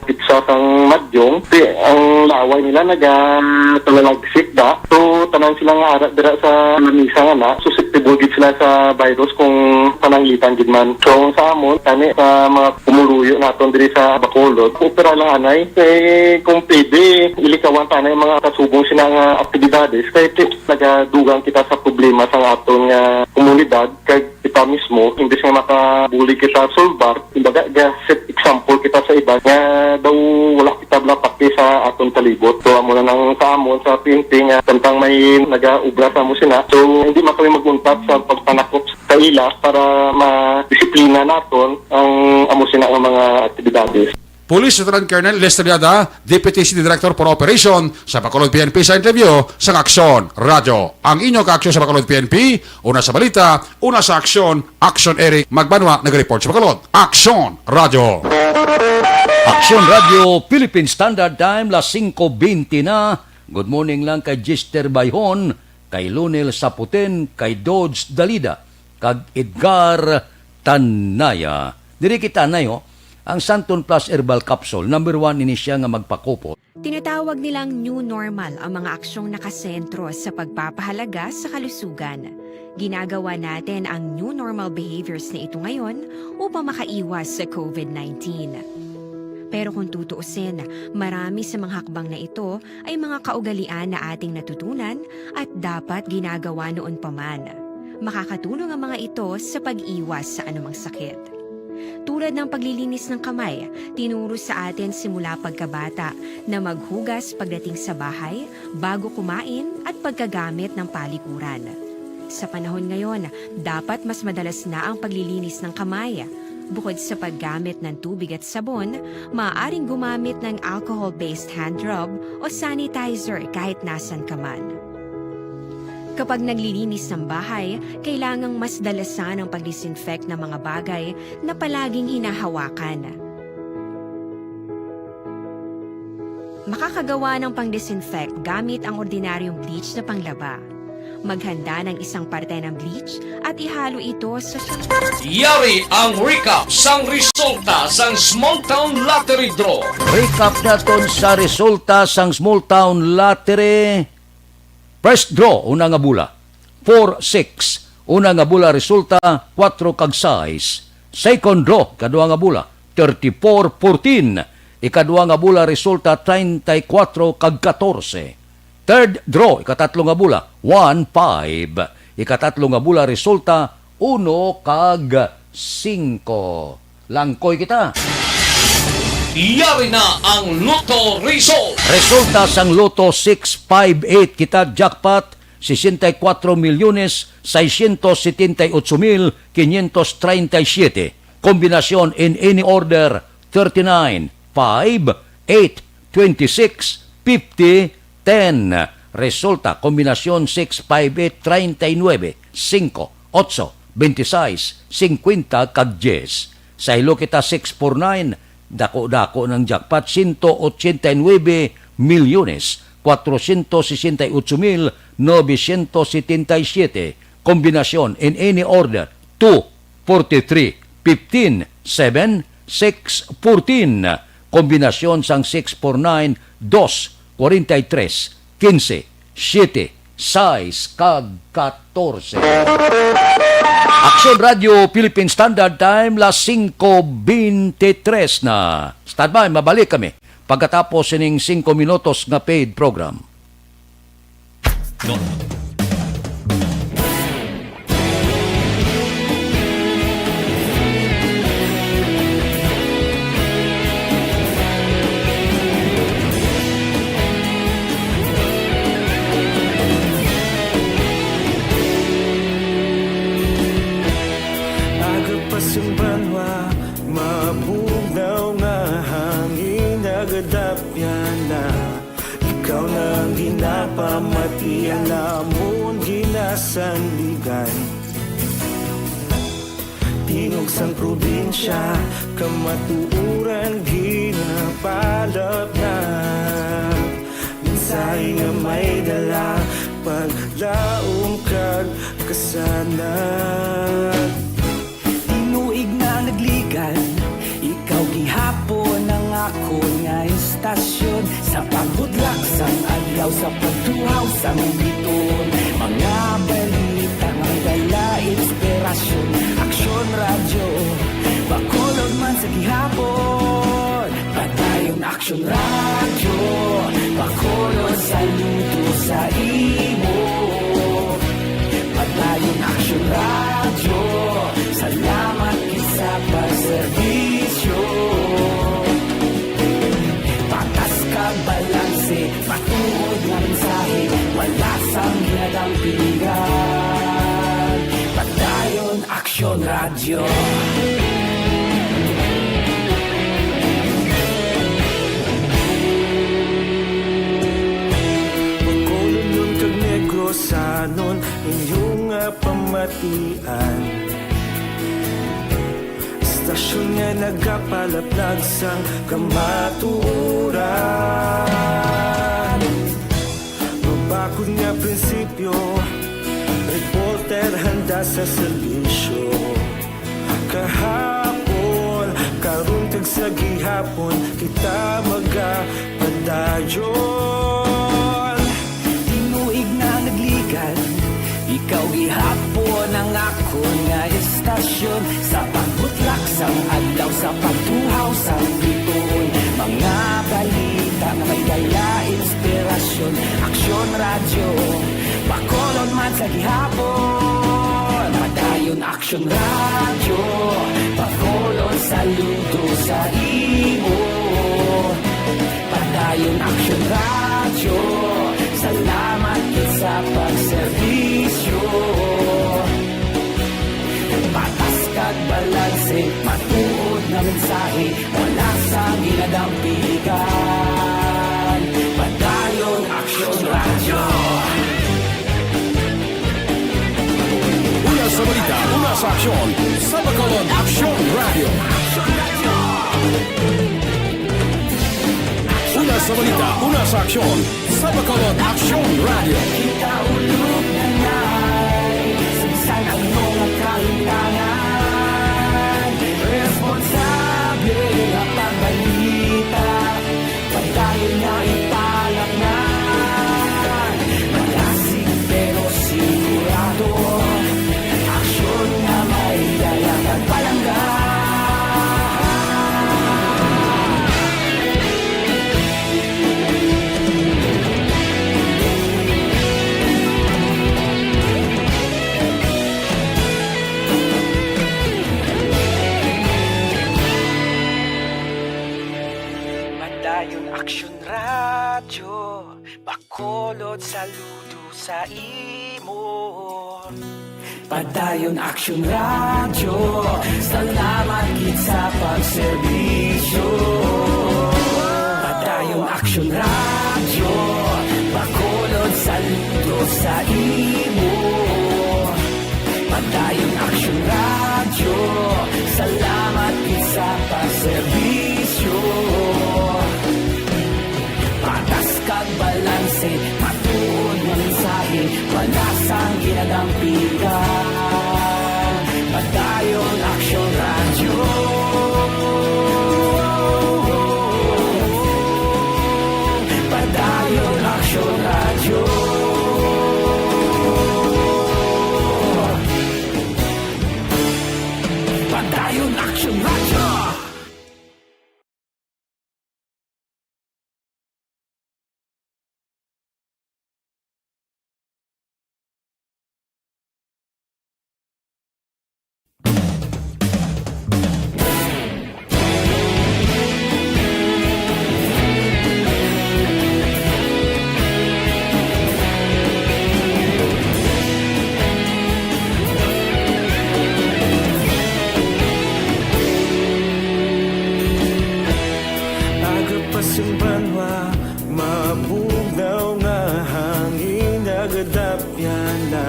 pizza, sang madyong. Ti-, ang laway nila naga-, nagalagsik da. So, tanan sila nga ara dira sa lamisa nga na, susceptible gid sila sa virus kung pananglitan gid man. So, sa amon, kani sa mga pumuluyo naton diri sa Bacolod, opera lang anay. Kay kung pwede, ilikawan ta anay mga kasubong sina nga aktibidades. Kay ti-, nagadugang kita sa problema sa aton nga komunidad, kag kita mismo, imbes nga makabulig kita solbar, kumbaga, ga-set example kita sa iba nga daw wala kita bala pati sa aton palibot. So, amo na nang sa amon sa P N P nga samtang may nagaobra sa amo sina. So, hindi man kami mag-untat sa pagpanakop sa ila para madisiplina naton ang amo sina nga mga aktibidades. Police Lieutenant Colonel Lester Yada, Deputy City Director for Operation sa Bacolod P N P sa interview sa Aksyon Radyo. Ang inyo ka-aksyon sa Bacolod P N P, una sa balita, una sa aksyon, Aksyon Eric Magbanwa nag-report sa Bacolod. Aksyon Radyo. Aksyon Radyo, Philippine Standard Time, las singko bente na. Good morning lang kay Jester Bayhon, kay Lunel Saputen, kay Dodge Dalida, kag Edgar Tanaya. Diri kita, Nay, ho. Ang Santon Plus Herbal Capsule, number one ini siya nga magpakupot. Tinatawag nilang new normal ang mga aksyong nakasentro sa pagpapahalaga sa kalusugan. Ginagawa natin ang new normal behaviors na ito ngayon upang makaiwas sa covid nineteen. Pero kung tutuusin, marami sa mga hakbang na ito ay mga kaugalian na ating natutunan at dapat ginagawa noon pa man. Makakatulong ang mga ito sa pag-iwas sa anumang sakit. Tulad ng paglilinis ng kamay, tinuro sa atin simula pagkabata na maghugas pagdating sa bahay, bago kumain, at pagkagamit ng palikuran. Sa panahon ngayon, dapat mas madalas na ang paglilinis ng kamay. Bukod sa paggamit ng tubig at sabon, maaaring gumamit ng alcohol-based hand rub o sanitizer kahit nasan ka man. Kapag naglilinis ng bahay, kailangang mas dalasan ang pag-disinfect ng mga bagay na palaging hinahawakan. Makakagawa ng pang-disinfect gamit ang ordinaryong bleach na panglaba. Maghanda ng isang parte ng bleach at ihalo ito sa shampoo. Yari ang recap sang resulta sang Small Town Lottery Draw. Recap naton sa resulta sang Small Town Lottery. First draw, una nga bola, four six. Una nga bola resulta, kuwatro kag sais. Second draw, kadua nga bola, thirty-four fourteen. Ikadua nga bola resulta, treinta y cuatro kag katorse. Third draw, ikatatlo nga bola, one five. Ikatatlo nga bola resulta, uno kag singko. Langkoy kita. Yari na ang Lotto Result. Resulta sang Lotto six five eight, kita jackpot sesenta y cuatro milyones seiscientos setenta y ocho mil quinientos treinta y siete. Kombinasyon in any order, thirty-nine, five, eight, twenty-six, fifty, ten. Resulta, kombinasyon six five eight, treinta y nueve, singko, otso, beintiseis, singkwenta, kag diyes. Sa hilo kita six four nine, dako-dako ng jackpot, ciento ochenta y nueve milyones cuatrocientos sesenta y ocho mil novecientos setenta y siete. Kombinasyon in any order, two, forty-three, fifteen, seven, six, fourteen. Kombinasyon sang six four nine, dos, forty-three, quince, siete, sais, kag katorse. Aksyon Radio Philippine Standard Time, las singko beintitrés na. Standby, mabalik kami pagkatapos sining singko minutos nga paid program. No. Aga pa sing banwa, mabugnaw nga hangin, nagadapyan na. Ikaw na ang ginapamatian namon, ginasandigan. Tingog sang probinsya, kamatuoran ginapalapnap. Mensahe nga may dala, paglaom kag kasanag. Tinuig na nagligan, ikaw gihapon ang akon nga istasyon. Sa paghudlak sang adlaw, sa pagtuhaw sang bituon, mga balita nga may dala inspirasyon. Aksyon Radyo, Bacolod man sa gihapon. Padayon Aksyon Radyo, Bacolod, saludo sa imo. Padayon Aksyon Radyo, salamat gid sa pagserbisyo. Patas kag balanse, matuod nga mensahe, wala sang ginadampigan. Padayon Aksyon Radyo. Bacolodnon kag Negrosanon, inyo nga pamatian. Istasyon nga nagapalaplag sang kamatuoran. Mabakod nga prinsipyo, reporter handa sa serbisyo. Kahapon, karon, kag sa gihapon, kita magapadayon. Tinuig na nagligan, ikaw gihapon ang akon nga istasyon. Sa pagbutlak sang adlaw, sa pagtuhaw sang bituon, mga balita nga may dala inspirasyon. Aksyon Radyo, Bacolod man sa gihapon. Padayon Aksyon Radyo, Bacolod, saludo sa imo. Padayon Aksyon Radyo, salamat gid sa pagserbisyo. Patas kag balanse, matuod nga mensahe, wala sang ginadampigan. Padayon Aksyon Radyo. Una sa balita, una sa aksyon, sa Bacolod Aksyon Radyo. Una sa balita, una sa aksyon, sa Bacolod Aksyon Radyo. Kita ulog na nay, sa bisan ano nga kahimtangan, responsable nga pagbalita. Padayon nga ipalaknag, malasig pero sigurado. Aksyon nga may dala kag palangga. Saludo sa imo. Padayon Aksyon Radyo, salamat gid sa pagserbisyo. Padayon Aksyon Radyo, Bacolod, saludo sa imo. Padayon Aksyon Radyo, salamat gid sa pagserbisyo. Patas kag balanse, matuod nga mensahe, wala sang ginadampigan. Padayon Aksyon Radyo. Padayon Aksyon Radyo. Padayon Aksyon Radyo. Aga pa sing banwa, mabugnaw nga hangin nagadapyan na.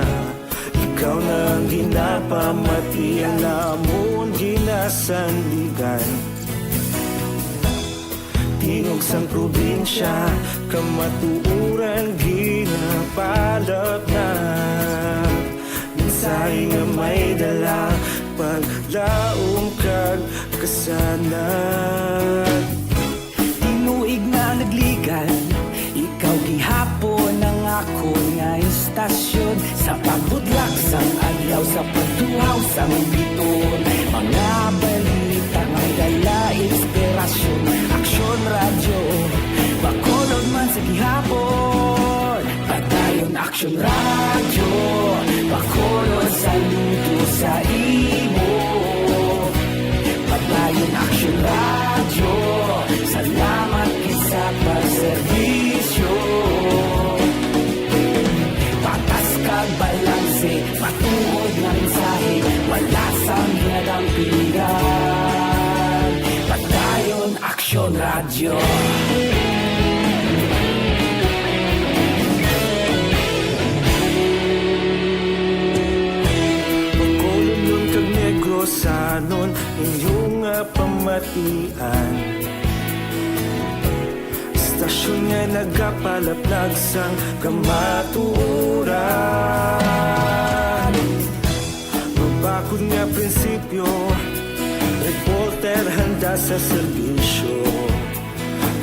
Ikaw na ang ginapamati, ang amon ginasandigan. Tingog sang probinsya, kamatuoran ginapalatnat. Mensahe nga may dala, paglaom kag kasanag. Tinuig nga nagligan, ikaw gihapon ang akon nga istasyon. Sa pagbudlak sang adlaw, sa pagtuhaw sang biton, mga balita may dala inspirasyon. Aksyon Radyo, Bacolod man sa gihapon. Padayon Aksyon Radyo, Bacolod, saludo sa imo. Padayon Aksyon Radyo, salamat gid sa pagserbisyo. Patas kag balanse, matuod nga mensahe, wala sang ginadampigan. Padayon Aksyon Radyo. Bacolodnon kag Negrosanon, inyo nga pamatian. Istasyon nga nagapalaplag sang kamatuoran. Mabakod nga prinsipyo, reporter handa sa serbisyo.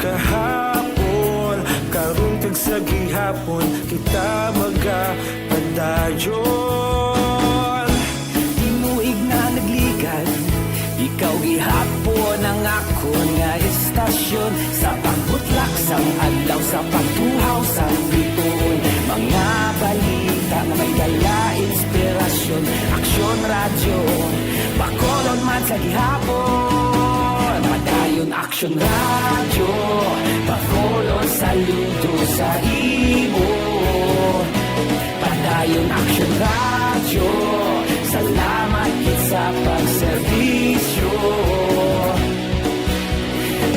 Kahapon, karon kag sa gihapon, kita magapadayon. Tinuig nga nagligan, ikaw gihapon ang akon nga istasyon. Sa pagbutlak sang adlaw, sa pagtuhaw sang bituon, mga balita nga may dala inspirasyon. Aksyon Radyo, Bacolod man sa gihapon. Padayon Aksyon Radyo, Bacolod, saludo sa imo. Padayon Aksyon Radyo, salamat gid sa pagserbisyo.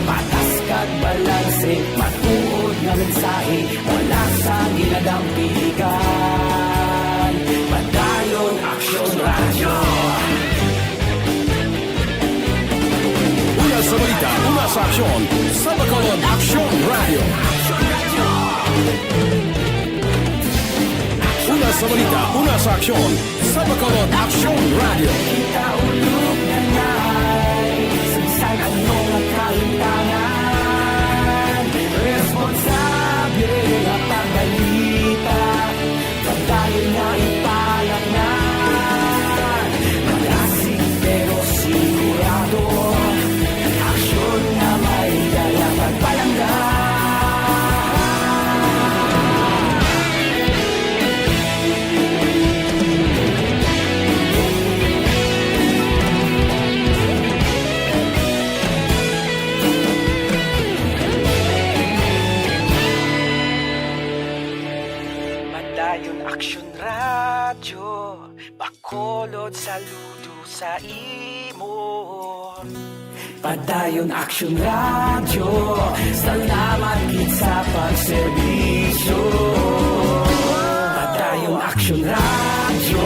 Patas kag balanse, matuod nga mensahe, wala sang ginadampigan. Padayon Aksyon Radyo. Una sa balita, una sa aksyon, sa Bacolod Aksyon Radyo. Una sa balita, una sa aksyon, sa Bacolod Aksyon Radyo. Kita ulog na nai, sagsag ano nga kalimtangan, responsable nga pagbalita. Padayon nga ipalatngan, malasig pero sigurado. Aksyon nga may dala pagpalangga. Padayon Aksyon Radyo, Bacolod, saludo sa imo. Padayon Aksyon Radyo, salamat gid sa pagserbisyo. Padayon Aksyon Radyo,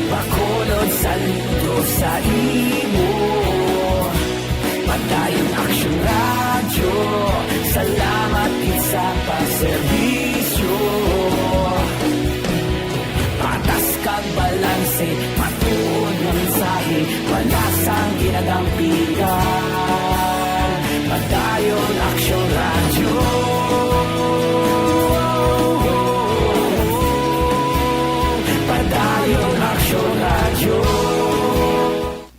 Bacolod, saludo sa imo. Padayon Aksyon Radyo, salamat gid sa pagserbisyo. Patas kag balanse, matuod nga mensahe, wala sang ginadampigan. Padayon Aksyon Radyo. Padayon Aksyon Radyo.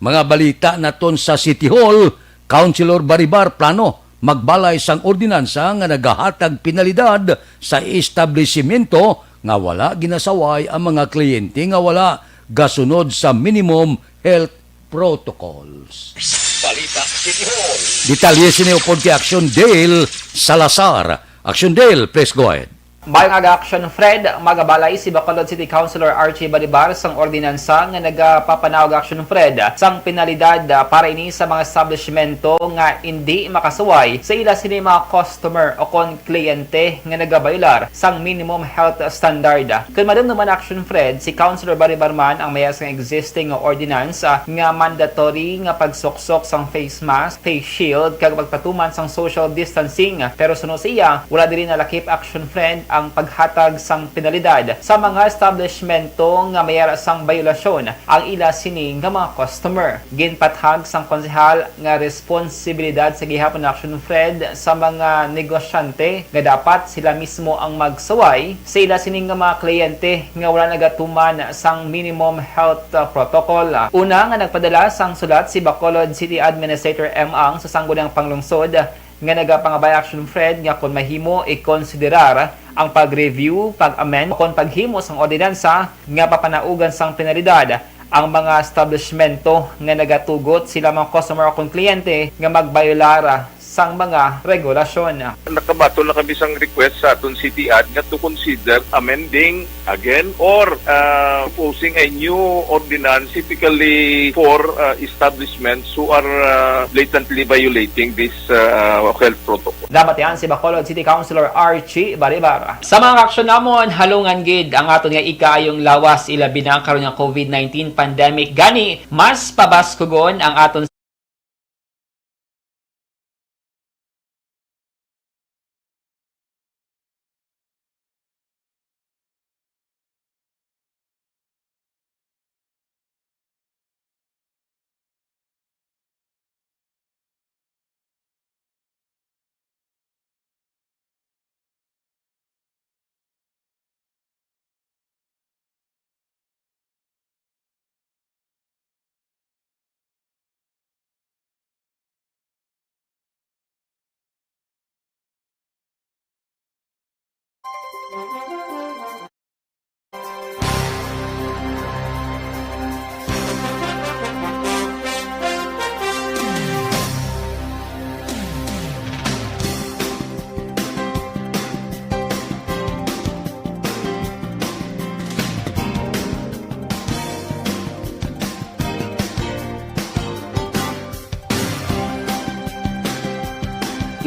Mga balita naton sa City Hall, Councilor Baribar plano magbalay sang ordinansa nga nagahatag penalidad sa establisimento nga wala ginasaway ang mga kliyente nga wala gasunod sa minimum health protocols. Balita City Hall. Detalye sini upod kay Action Dale Salazar. Action Dale, please go ahead. Mayong aga, Action Fred. Magabalay si Bacolod City Councilor Archie Baribar sang ordinansa nga nagapapanaog, Action Fred, sang penalidad, ah, para ini sa mga establishmento nga indi makasuway sa ila sini mga customer o kon kliyente nga nagabayolar sang minimum health standard. Kon madumduman, Action Fred, si Councilor Baribar man ang may-ada sang existing nga ordinance, ah, nga mandatory nga pagsuksok sang face mask, face shield, kag pagpatuman sang social distancing. Pero suno sa iya, wala diri nalakip, Action Fred, ang paghatag sang penalidad sa mga establishmento nga may-ara sang bayolasyon ang ila sini nga mga customer. Ginpathag sang konsehal nga responsibilidad sa gihapon, Action Fred, sa mga negosyante nga dapat sila mismo ang magsaway sa ila sini nga mga kliyente nga wala nagatuman sang minimum health, uh, protocol. Una nga nagpadala sang sulat si Bacolod City Administrator M. Ang sa Sangguniang Panglungsod nga nagapangabay, Action Fred, nga kon mahimo, ikonsiderar ang pag-review, pag-amend, o kon paghimo sang ordinansa nga papanaugan sang penalidad ang mga establishmento nga nagatugot sila mga customer o kon kliyente nga magbayolar sang mga regulasyon. Nakabaton na kami sang request sa aton City Ad nga to consider amending again or, uh, proposing a new ordinance specifically for, uh, establishments who are, uh, blatantly violating this, uh, health protocol. Nabatian si Bacolod City Councilor Archie Baribar. Sa mga aksyon namon, halungan gid ang aton nga ikaayong lawas, ilabi na karon nga COVID nineteen pandemic. Gani, mas pabaskugon ang aton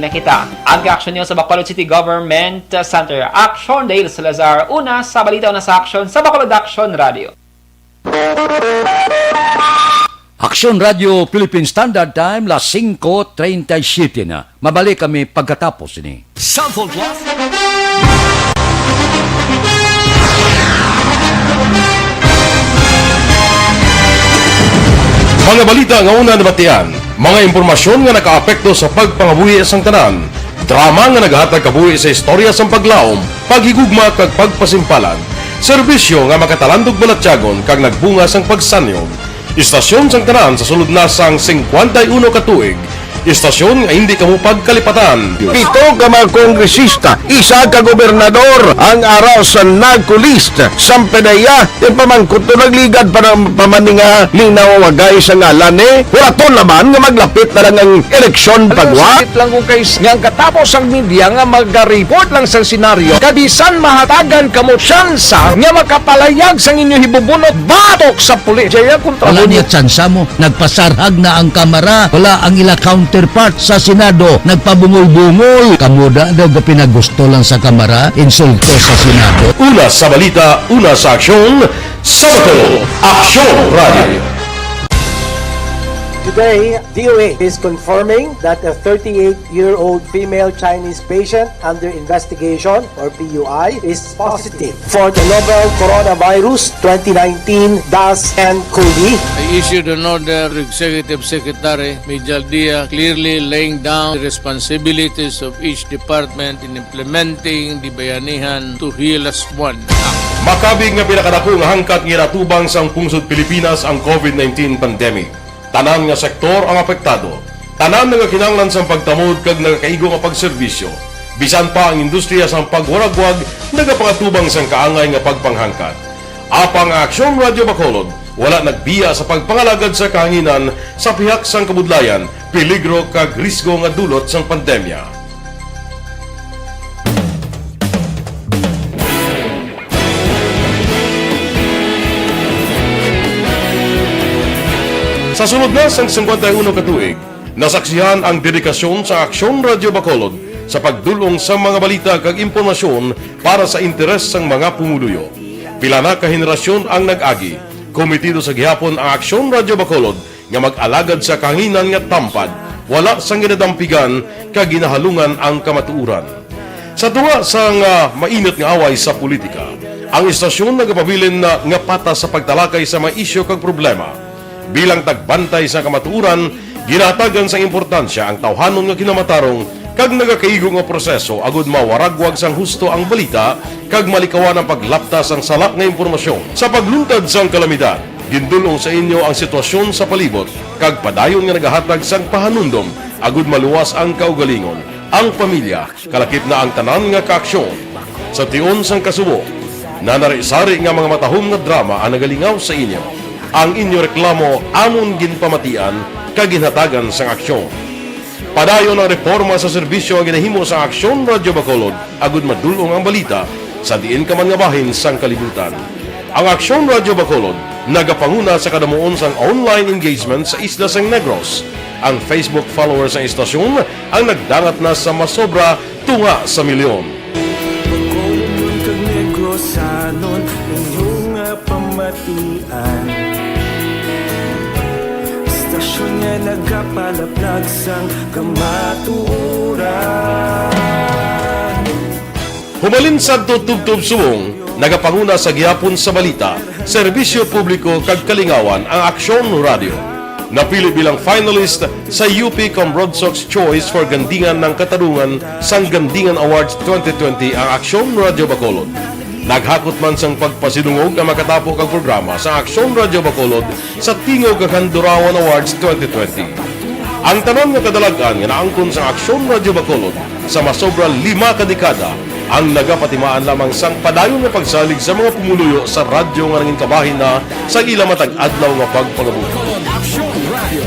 Nakita ang reaksyon niyo sa Bacolod City Government Center. Action, Dale Salazar, una sa balita, una sa aksyon sa Bacolod Action Radio. Action Radio Philippine Standard Time, las singko treinta y siete na. Mabalik kami pagkatapos ni Sample Plus. Mga balita nga una nabatian, mga impormasyon nga nakaapekto sa pagpangabuhi sang tanan, drama nga naghatag kabuhi sa istorya sang paglaom, paghigugma kag pagpasimpalan, serbisyo nga makatalandog balatyagon kag nagbunga sang pagsanyog. Istasyon sang tanan sa sulod na sang singkwenta y uno ka tuig, Istasyon nga hindi kamo pagkalipatan. Pito ka mga kongresista, isa ka gobernador ang ara sa NAGCO list. Sampanaya, ti pamangkot to nagligad pa ng pamaninga linaw wagay sa ngalan ni Huraton naman nga maglapit na lang ang eleksyon pagwa. Sakit lang kung kay nga ang katapos ang media nga magariport lang sa senaryo, kabisan mahatagan kamo tsansa nga makapalayag sang inyo hibubunot batok sa pulis. Jaya kontra Wala mo. Niya tsansa mo. Nagpasarhag na ang Kamara, wala ang ila counterpart sa Senado. Nagpabungol-bungol. Kamo da daw gapinagusto lang sa Kamara, insulto sa Senado. Una sa balita, una sa aksyon, sa Bacolod, Aksyon Radio. Today, D O A is confirming that a thirty-eight-year-old female Chinese patient under investigation, or P U I, is positive for the novel coronavirus twenty nineteen dash N cov. I issued an order to Executive Secretary Mijal Dia, clearly laying down the responsibilities of each department in implementing the Bayanihan to Heal Us One Act. Makabig nga pinakadako nga hangkat nga ginatubang sang pungsod Pilipinas ang covid nineteen pandemic. Tanan nga sektor ang apektado. Tanan nagakinahanglan sang pagtamod kag nagakaigo nga pagserbisyo. Bisan pa ang industriya sang pagwaragwag nagapangatubang sang kaangay nga pagpanghangkat. Apang ang Aksyon Radio Bacolod wala nagbiya sa pagpangalagad sa kahanginan sa pihak sang kabudlayan, peligro kag risgo nga dulot sang pandemya. Sa sulod na sang singkwenta y uno ka tuig, nasaksihan ang dedikasyon sa Aksyon Radio Bacolod sa pagdul-ong sa mga balita kag impormasyon para sa interes sang mga pumuluyo. Pila na ka henerasyon ang nag-agi. Komitido sa gihapon ang Aksyon Radio Bacolod nga mag-alagad sa kahanginan nga tampad, wala sang ginadampigan kag ginahalungan ang kamatuoran. Sa tunga sang, ah, mainit nga away sa politika, ang istasyon nagapabilin na nga patas sa pagtalakay sa mga isyu kag problema. Bilang tagbantay sa kamatuoran, ginahatagan sang importansya ang tawhanon nga kinamatarong kag nagakaigo nga proseso agud mawaragwag sang husto ang balita kag malikawan ang paglapta sang sala nga impormasyon. Sa pagluntad sang kalamidad, gindul-ong sa inyo ang sitwasyon sa palibot kag padayon nga nagahatag sang pahanumdom agud maluwas ang kaugalingon, ang pamilya, kalakip na ang tanan nga kaaksyon. Sa tion sang kasubo, nanari-sari nga mga matahom nga drama ang nagalingaw sa inyo. Ang inyo reklamo amon ginpamatian kag ginhatagan sang aksyon. Padayon ang reporma sa serbisyo nga ginahimo sa Aksyon Radyo Bacolod agud madul-ong ang balita sa diin ka man nga bahin sang kalibutan. Ang Aksyon Radyo Bacolod nagapanguna sa kadamuon sang online engagement sa isla sang Negros. Ang Facebook followers sang istasyon ang nagdangat na sa masobra tunga sa milyon. Bacolodnon kag Negrosanon, inyo nga pamatian. Istasyon nga nagapalaplag sang kamatuoran. Humalin sadto tubtob subong, nagapanguna sa gihapon sa balita, serbisyo publiko kag kalingawan ang Aksyon Radyo. Napili bilang finalist sa U P Comrade Sox Choice for Gandingan ng Katarungan sang Gandingan Awards twenty twenty ang Aksyon Radyo Bacolod. Naghakot man sang pagpasidungog ang makatapo kag programa sa Aksyon Radyo Bacolod sa Tingog kag Handurawan Awards twenty twenty. Ang tanan nga kadalag-an nga naangkon sang Aksyon Radyo Bacolod sa masobra lima ka dekada ang nagapatimaan lamang sang padayon nga pagsalig sa mga pumuluyo sa radyo nga nangin kabahin na sa ila matag adlaw nga pagpangabuhi. Aksyon Radio.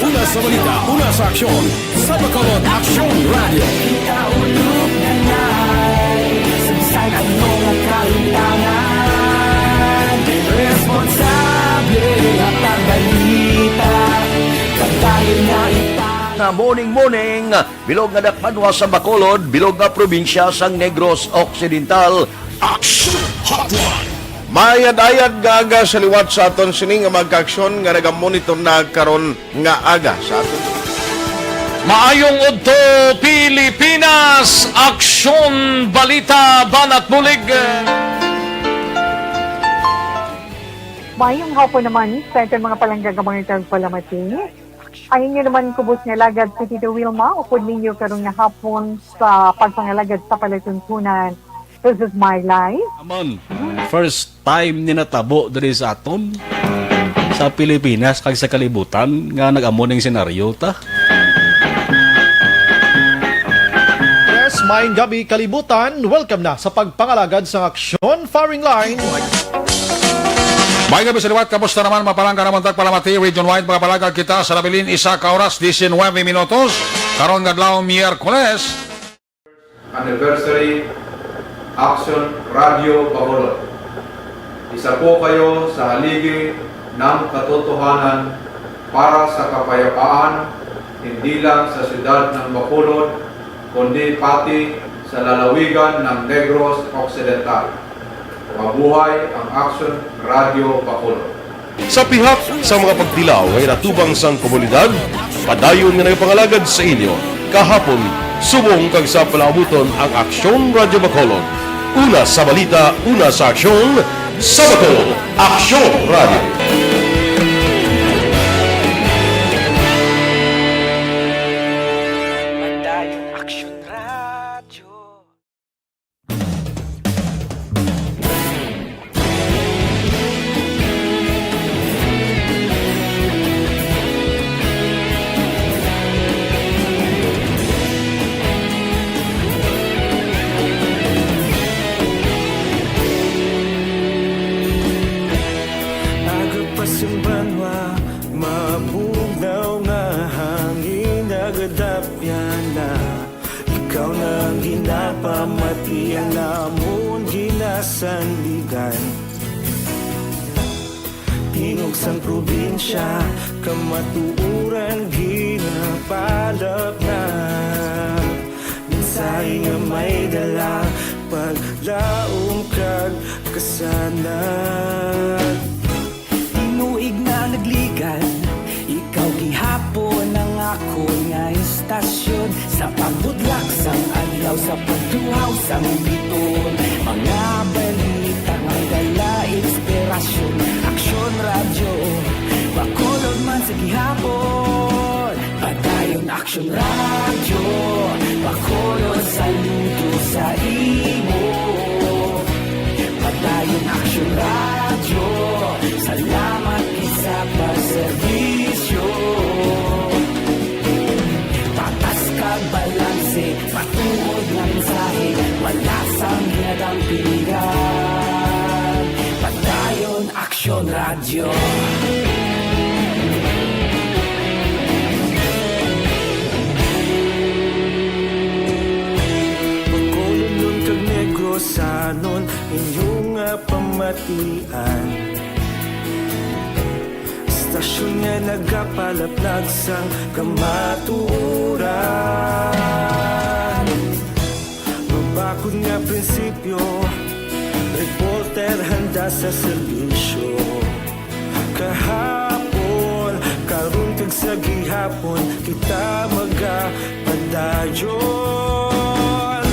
Una sa balita, una sa aksyon, sa Bacolod Aksyon Radio. Kita ulog na nai, sa bisan ano nga kalimtangan, responsable, hatag balita, pagdali na ita. Nga morning, morning, bilog nga dakpanwa sa Bacolod, bilog nga probinsya sang Negros Occidental. Action Hotline. Maayad-ayad nga aga sa liwat sa aton sini nga magkaaksyon nga nagamonitor na karon nga aga sa aton. Maayong udto, Pilipinas! Aksyon, balita, banat, bulig. Maayong hapon naman sa aton mga palangga nga mga tagpalamati. Ang inyo naman kubos nga alagad si Tito Wilma, upod ninyo karon nga hapon sa pagpangalagad sa palatuntunan. This is my life. Amon, first time ni natabo diri sa aton. sa Pilipinas kag sa kalibutan nga nag-amo ning senaryo ta. Yes, maayong gabi, kalibutan. Welcome na sa pagpangalagad sang Aksyon Firing Line. Maayong gabi sa liwat. Kamusta naman? Mapalangga naman tagpalamati. Region wide, magpalagad kita sa nabilin isa ka oras, diecinuebe minutos. Karon nga adlaw, Miyerkules. Anniversary, Aksyon Radio Bacolod. Isa po kayo sa haligi ng katotohanan para sa kapayapaan, hindi lang sa siyudad ng Bacolod, kundi pati sa lalawigan ng Negros Occidental. Mabuhay ang Aksyon Radio Bacolod. Sa pihak sa mga pagtilaw nga ginatubang sang komunidad, padayon nga nagapangalagad sa inyo kahapon, subong kag sa palaabuton ang Aksyon Radyo Bacolod. Una sa balita, una sa aksyon, sa Bacolod, Aksyon Radyo. Padayon Aksyon Radyo. Aga pa sang banwa, mabugnaw nga hangin, nagadapyan na. Ikaw na ang ginapamati, ang amon ginasandigan. Tingog sang probinsya, kamatuoran ginapalapnap. Mensahe nga may dala, paglaom kag kasanag. Tinuig na nagligan, ikaw gihapon ang akon nga istasyon. Sa pagbutlak sang adlaw, sa pagtuhaw sang biton, mga balita nga may dala inspirasyon. Aksyon Radyo, Bacolod man sa gihapon. Padayon Aksyon Radyo, Bacolod, saludo sa imo. Padayon Aksyon Radyo, salamat gid sa pagserbisyo. Patas kag balanse, matuod nga mensahe, wala sang ginadampigan. Padayon Aksyon Radyo. Bacolodnon kag Negrosanon, inyo nga pamatian. Istasyon nga nagapalaplag sang kamatuoran. Mabakod nga prinsipyo, reporter handa sa serbisyo. Kahapon, karon kag sa gihapon, kita magapadayon.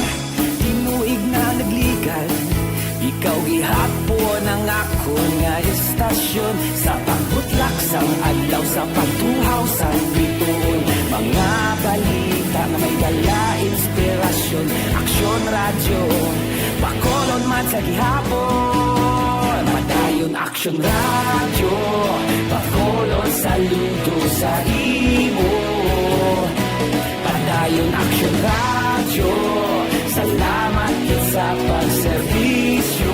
Tinuig na nagligan, ikaw gihapon ang akon nga istasyon. Sa pagbutlak sang adlaw, sa pagtuhaw sang biton, mga balita nga may dala inspirasyon. Aksyon Radyo, Bacolod man sa gihapon. Padayon Aksyon Radyo, Bacolod, saludo sa imo. Padayon Aksyon Radyo, salamat gid sa pagserbisyo.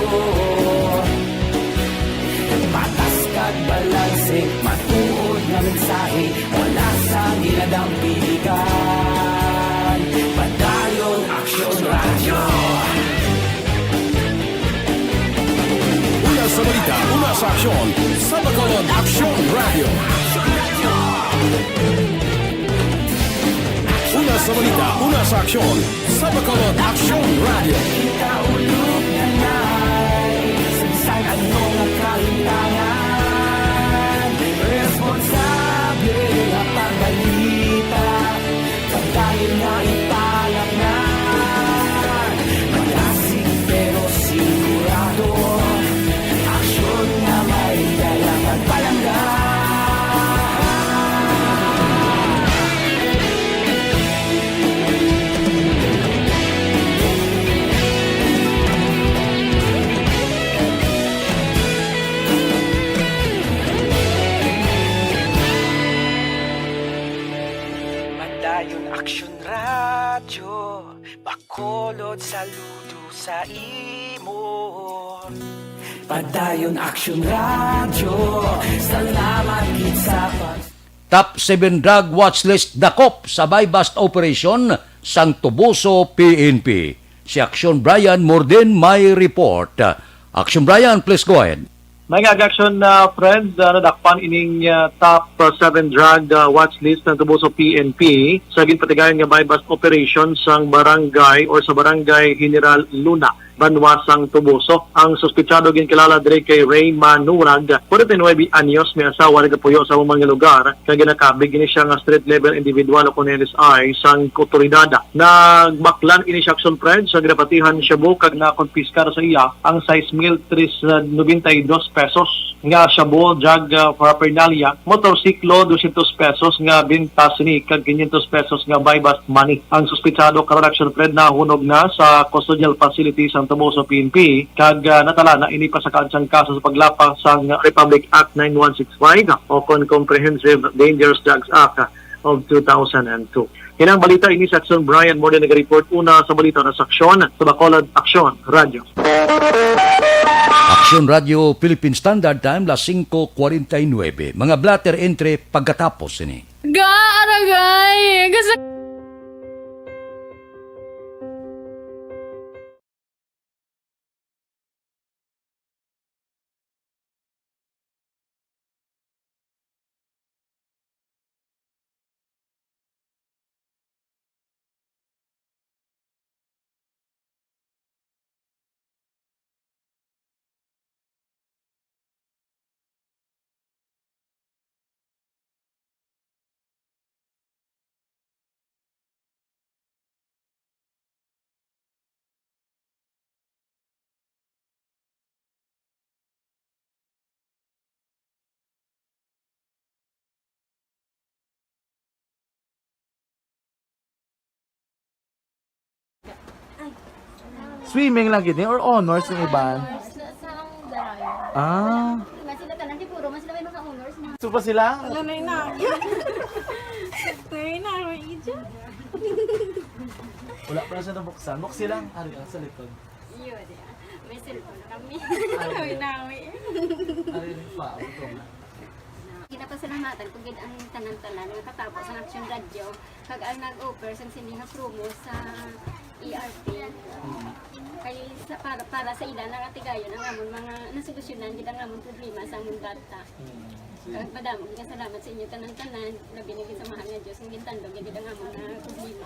Patas kag balanse, matuod nga mensahe, wala sang ginadampigan. Padayon Aksyon Radyo. Una sa balita, una sa aksyon, sa Bacolod Aksyon Radyo. Una sa balita, una sa aksyon, sa Bacolod Aksyon Radyo. Kita ulog na nai, sa bisan ano nga kahimtangan, responsable nga pagbalita. Padayon nga ipalapngan, malasig pero sigurado, aksyon nga may dala pagpalangga. Saludo sa imo. Padayon Action Radio. Salamat gid sa pag- Top seven Drug Watch List dakop sa buy-bust operation sang Tubuso P N P. Si Action Brian Morden may report. Action Brian, please go ahead. May nga action, uh, friend, uh, nadakpan ining, uh, top, uh, seven drug, uh, watch list ng Tubuso P N P sa ginpatigayon nga buy-bust operation sang barangay or sa barangay General Luna, banwa sang Tubuso. Ang suspitsado ginkilala diri kay Ray Manurag, forty-nine anyos, may asawa, nagapuyo sa amo man nga lugar, kag ginakabig ini siya nga street level individual o kon L S I sang otoridad. Nagbaklan ini siya, action friend, sa ginapatihan shabu kag nakonpiskar sa iya ang sais mil tres noventa y dos pesos nga shabu, drug, uh, paraphernalia, motorsiklo, dosyentos pesos nga benta sini, kag quinientos pesos nga buy-bust money. Ang suspitsado karon, action friend, nahunog na sa custodial facility sang Tubuso P N P, kag, uh, natala na ini pa sa kaansa nga kaso sa paglapas sang Republic Act nine one six five o kon Comprehensive Dangerous Drugs Act of two thousand and two. Ilang balita ini sa Action Brian Morden, naga-report una sa balita na sa Action, sa Bacolod Action Radio. Action Radio Philippine Standard Time, las singko kwarenta y nuebe. Mga blotter entry pagkatapos ini. Ga, aragay! Kasi Swimming lang gid ni or honors yung iban? Honors na sa ang darayo. Ah. Nga sila tanan, di puro man sila may mga honors na. Gusto pa sila? Wala na yun na. Wala na yun na, may ija. Wala pa na siya nabuksan. Buksi lang. Ari, ah, sa likod. Iyo, di, ah. May cellphone kami. Ay, nawi. Ay, pa, ito nga. Ginapasalamatan ko gid ang tanan-tanan nga katapos ang Action Radio, kag ang nag-offer sang sini nga promo sa E R P. Mm. Kay sa, para, para sa ila nga tigayon ang amon mga nasolusyonan gid ang amon problema sa amon bata. Mm. Kag madamo nga salamat sa inyo tanan-tanan, labi na gid sa Mahal nga Dios nga gintandog niya gid ang amon nga problema.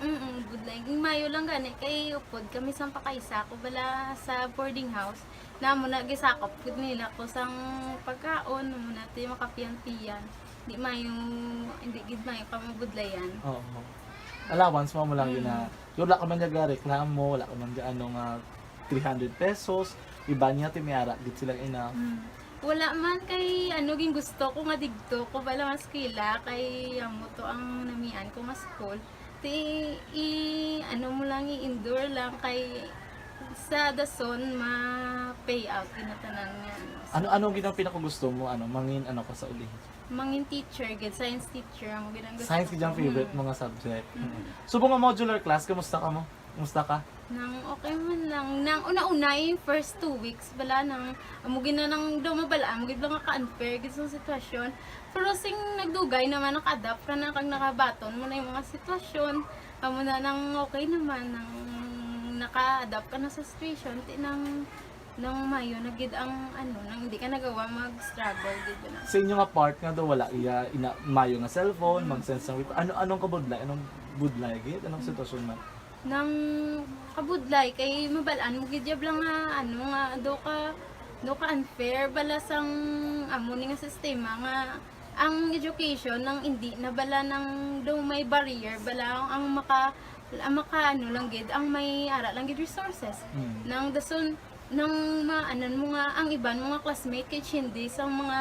Mm, budlay. Ging mayo lang gani kay upod kami sang pakaisa ko bala sa boarding house. Namo na gisakop gid nila ko sang pagkaon, mo na ti makapiyan-piyan. Di mayo, hindi gid mayo ka mabudlayan. Oo. Allowance mo, mo lang yun na, Mm. wala ka man dyan reklamo, wala ka man dyan ano nga three hundred pesos, iba niya ti may ara gid silang ina. Mm. Wala man kay ano, ging gusto ko nga digto ko bala nga eskwela kay amo to ang namian ko nga school. Ti i ano mo lang, i-endure lang kay sa dason ma-pay out gid na tanan nga ano. Ano, ano gid ang pinakagusto mo, ano, mangin ano ka sa uli? Mangin teacher gid, science teacher amo gid ang gusto Science gid ang ko. Favorite Mm. mo nga subject. Mm. Subong nga modular class, kamusta ka mo? Kumusta ka? Nang okay man lang. Nang una-una, yung first two weeks, bala nang, amo gid na nang daw mabal-an, amo gid lang ka-unfair gid sa sitwasyon. Pero sing nagdugay naman, naka-adapt ka na, kag nakabaton mo na yung mga sitwasyon. Amo na nang okay naman, nang naka-adapt ka na sa situation, ti nang, nang mayo na gid ang, ano, nang hindi ka nagawa mag-struggle gid na. Sa inyo nga part nga daw wala iya ina, mayo nga cellphone, Mm. mag-send sang report. Ano, anong kabudlay? Anong budlay gid? Anong Mm. sitwasyon man? Nang kabudlay kay mabal-an mo gid yab lang nga ano nga do ka, do ka unfair bala sang amo ni nga sistema nga ang education nang indi na bala nang do may barrier bala ang maka, ang maka ano lang gid ang may ara lang gid resources. Mm. Nang dason nang maanan mo nga ang iban mo nga classmate kay hindi sa mga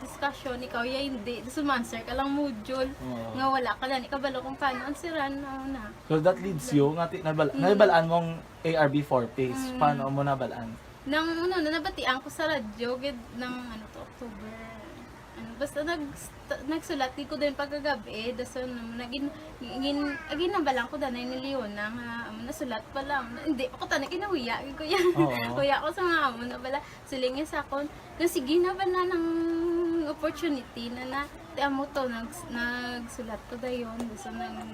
discussion, ikaw ya hindi, dason ma-answer ka lang module Oo. nga wala ka lang ikabalo kung paano answeran, ano na. So that leads you nga ti-, nabal-, Mm. nabalaan mong A R B four phase. Mm. Paano mo nabalaan? Nang ano, na nabatian ko sa radyo gid nang ano to, October, ano, Basta nag-, nagsulat gid ko din pagkagabi, dason nagin-, gin-, ah, ginabalan ko danay ni Leona nga, amo na, sulat pa lang. Hindi pa ko tanay, kinahuya gid ko yan. Oo. Huya ko sa mga amo na bala. Siling niya sa akon, "Na, sige na ba na ng opportunity na na?" Ti amo to, nag-, nagsulat ko dayon. Dason nang,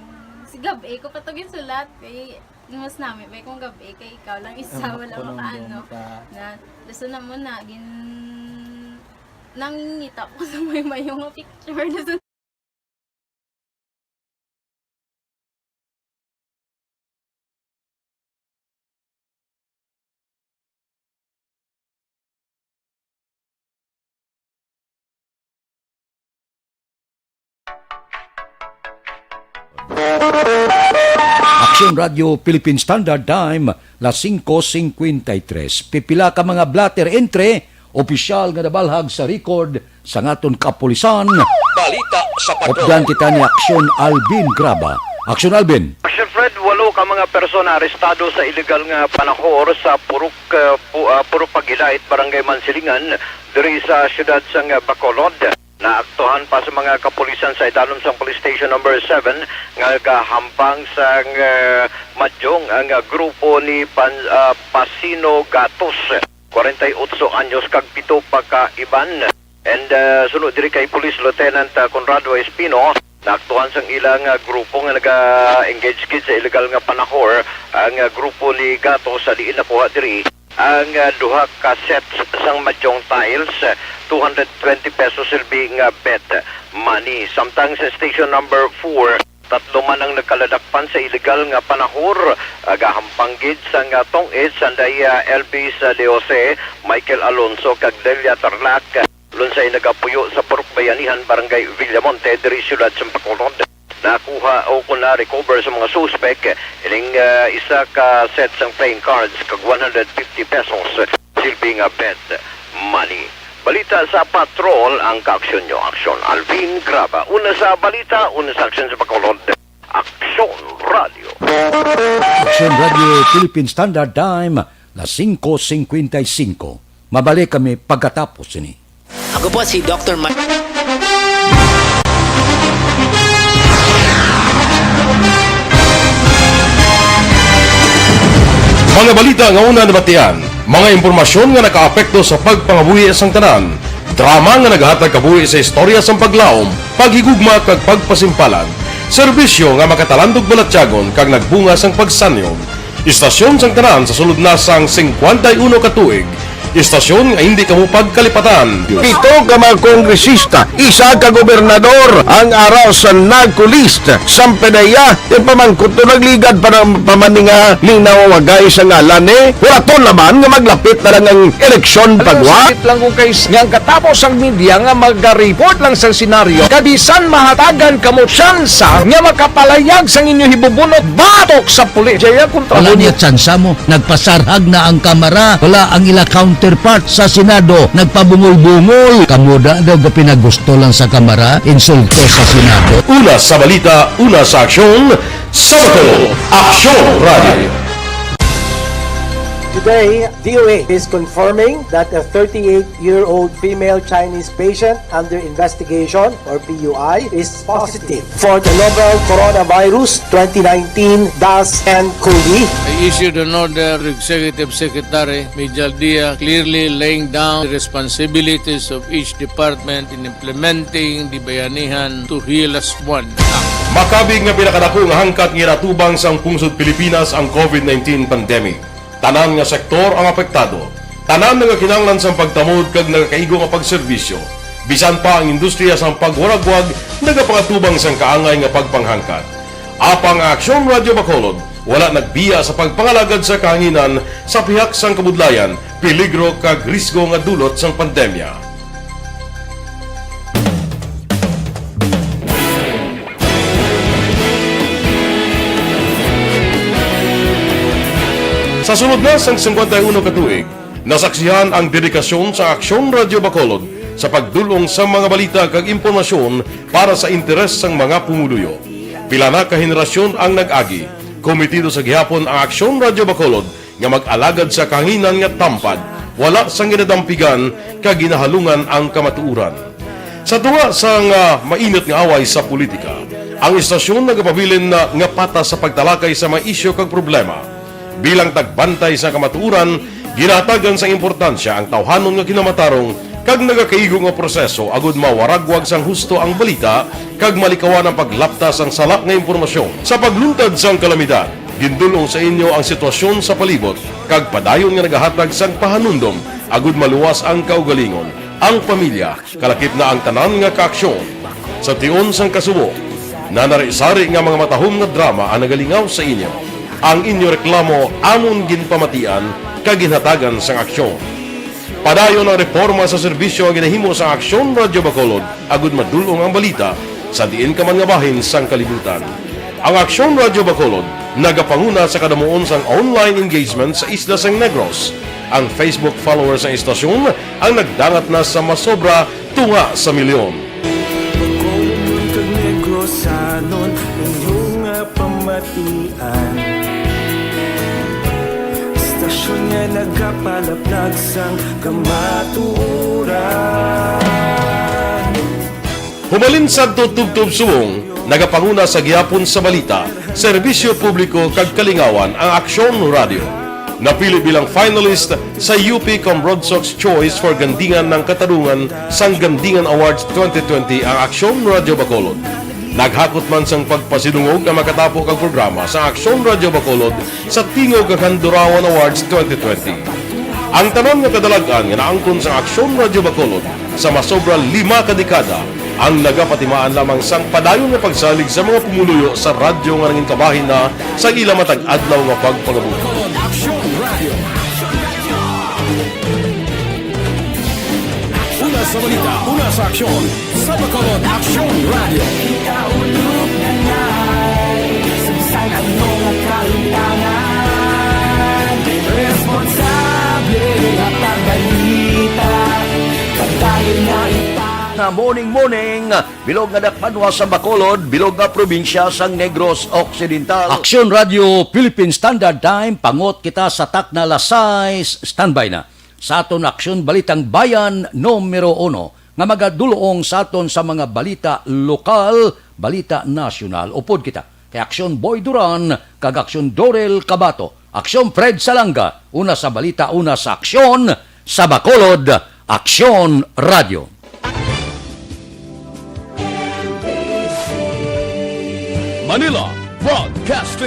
si gabi ko pa to ginsulat. Kay, mas nami ba kung gabi kay ikaw lang isa, Ang wala ko nang makaano. Doon ka. Na, dason na mo na, gin-, nangingita ko sa may mayo nga picture. Dason Aksyon Radio Philippine Standard Time, las singko singkwenta y tres. Pipila ka mga blotter entry, opisyal nga nabalhag sa record sang aton kapulisan. Balita sa Patrol. Updan kita ni Aksyon Alvin Graba. Aksyon Alvin. Aksyon Fred, walo ka mga persona arestado sa illegal nga panahor sa Purok, uh, Pu-, uh, Purok Pagilait, Barangay Mansilingan, diri sa siyudad sang Bacolod. Naaktuhan pa sa mga kapulisan sa idalom sang Police Station Number Seven nga gahampang sang, uh, madyong ang, uh, grupo ni Pan-, uh, Pasino Gatos, kwarenta y otso anyos, kag pito pa ka iban. And, uh, suno diri kay Police Lieutenant, uh, Conrado Espino, naaktuhan sang ilang, uh, grupo nga naga-engage gid sa illegal nga panahor ang, uh, grupo ni Gato sa diin nakuha diri ang, uh, duha ka sets sang madyong tiles, uh, two hundred twenty pesos silbi nga bet money. Samtang sa station number four, tatlo man ang nagkaladakpan sa illegal nga panahor, ah, gahampang gid sang, ah, tong-its, anday, ah, Elvis, ah, De Jose, Michael Alonso, kag Delia Tarlac, lunsay nagapuyo sa Purok Bayanihan, Barangay Villamonte, diri siyudad sa Bacolod. Nakuha o kon na-recover sa mga suspek ining, ah, isa ka set sang playing cards kag one hundred fifty pesos silbi nga bet money. Balita sa Patrol ang kaaksyon nyo. Aksyon Alvin Graba. Una sa balita, una sa aksyon sa Bacolod. Aksyon Radio. Aksyon Radio Philippine Standard Time, las singko singkwenta y singko. Mabalik kami pagkatapos sini. Ako po si Doktor Ma- Mga balita nga una nabatian, mga impormasyon nga nakaapekto sa pagpangabuhi sang tanan, drama nga nagahatag kabuhi sa istorya sang paglaom, paghigugma kag pagpasimpalan, serbisyo nga makatalandog balatyagon kag nagbunga sang pagsanyog. Istasyon sang tanan sa sulod na sang singkwenta y uno ka tuig. Istasyon nga hindi kamo pagkalipatan. Pito ka mga kongresista, isa ka gobernador ang ara sa narco list. Sampanaya, yung pamangkot to nagligad pa ng pamaninga linaw wagay sa ngalan ni Huraton naman nga maglapit na lang ang eleksyon pagwa. Sakit lang kung kay nga ang katapos ang media nga maga-report lang sa senaryo, kabisan mahatagan kamo tsansa nga makapalayag sang inyo hibubunot batok sa pulis. Jaya kontra Wala mo. Niya tsansa mo. Nagpasarhag na ang Kamara. Wala ang ila counterpart sa Senado. Nagpabungol-bungol. Kamo da daw gapinagusto lang sa Kamara. Insulto sa Senado. Una sa balita, una sa aksyon, sa Bacolod, Aksyon Radio. Today, D O A is confirming that a thirty-eight-year-old female Chinese patient under investigation, or P U I, is positive for the novel coronavirus twenty nineteen dash N cov. I issued an order to Executive Secretary Mijal Dia, clearly laying down the responsibilities of each department in implementing the Bayanihan to Heal As One Act. Makabig nga pinakadako nga hangkat nga ginatubang sang pungsod Pilipinas ang covid nineteen pandemic. Tanan nga sektor ang apektado. Tanan nagakinahanglan sang pagtamod kag nagakaigo nga pagserbisyo. Bisan pa ang industriya sang pagwaragwag nagapangatubang sang kaangay nga pagpanghangkat. Apang ang Aksyon Radio Bacolod wala nagbiya sa pagpangalagad sa kahanginan sa pihak sang kabudlayan, peligro kag risgo nga dulot sang pandemya. Sa sulod na sang singkwenta y uno ka tuig, nasaksihan ang dedikasyon sa Aksyon Radio Bacolod sa pagdul-ong sa mga balita kag impormasyon para sa interes sang mga pumuluyo. Pila na ka henerasyon ang nag-agi. Komitido sa gihapon ang Aksyon Radio Bacolod nga mag-alagad sa kahanginan nga tampad, wala sang ginadampigan kag ginahalungan ang kamatuoran. Sa tunga sang, ah, mainit nga away sa politika, ang istasyon nagapabilin na nga patas sa pagtalakay sa mga isyu kag problema. Bilang tagbantay sa kamatuoran, ginahatagan sang importansya ang tawhanon nga kinamatarong kag nagakaigo nga proseso agud mawaragwag sang husto ang balita kag malikawan ang paglapta sang sala nga impormasyon. Sa pagluntad sang kalamidad, gindul-ong sa inyo ang sitwasyon sa palibot kag padayon nga nagahatag sang pahanumdom agud maluwas ang kaugalingon, ang pamilya, kalakip na ang tanan nga kaaksyon. Sa tion sang kasubo, nanari-sari nga mga matahom nga drama ang nagalingaw sa inyo. Ang inyo reklamo amon ginpamatian kag ginhatagan sang aksyon. Padayon ang reporma sa serbisyo nga ginahimo sang Aksyon Radyo Bacolod agud madul-ong ang balita sa diin ka man nga bahin sang kalibutan. Ang Aksyon Radyo Bacolod nagapanguna sa kadamuon sang online engagement sa isla sang Negros. Ang Facebook followers sang istasyon ang nagdangat na sa masobra tunga sa milyon. Bacolod kag Negrosanon, inyo nga pamatian. Istasyon nga nagapalaplag sang kamatuoran. Humalin sadto tubtob subong, nagapanguna sa gihapon sa balita, serbisyo publiko kag kalingawan ang Aksyon Radyo. Napili bilang finalist sa U P Comrodsox Choice for Gandingan ng Katarungan sang Gandingan Awards twenty twenty ang Aksyon Radyo Bacolod. Naghakot man sang pagpasidungog ang makatapo kag programa sa Aksyon Radyo Bacolod sa Tingog kag Handurawan Awards twenty twenty. Ang tanan nga kadalag-an nga naangkon sang Aksyon Radyo Bacolod sa masobra lima ka dekada ang nagapatimaan lamang sang padayon nga pagsalig sa mga pumuluyo sa radyo nga nangin kabahin na sa ila matag adlaw nga pagpangabuhi. Bacolod Aksyon Radio. Una sa balita, una sa aksyon, sa Bacolod Aksyon Radio. Ikaulog na nga, sa bisan ano nga kalimtangan, responsable nga pagbalita, pagdayon nga ita- Na morning, morning, bilog nga dakbanwa sa Bacolod, bilog nga probinsya sang Negros Occidental. Aksyon Radio Philippine Standard Time, pangot kita sa takna alas sais, standby na. Sa aton Aksyon Balitang Bayan numero uno, nga magadul-ong sa aton sa mga balita lokal, balita nasyonal. Upod kita kay Aksyon Boy Duran kag Aksyon Dorel Cabato, Aksyon Fred Salanga, una sa balita, una sa aksyon, sa Bacolod, Aksyon Radio. Manila Broadcasting.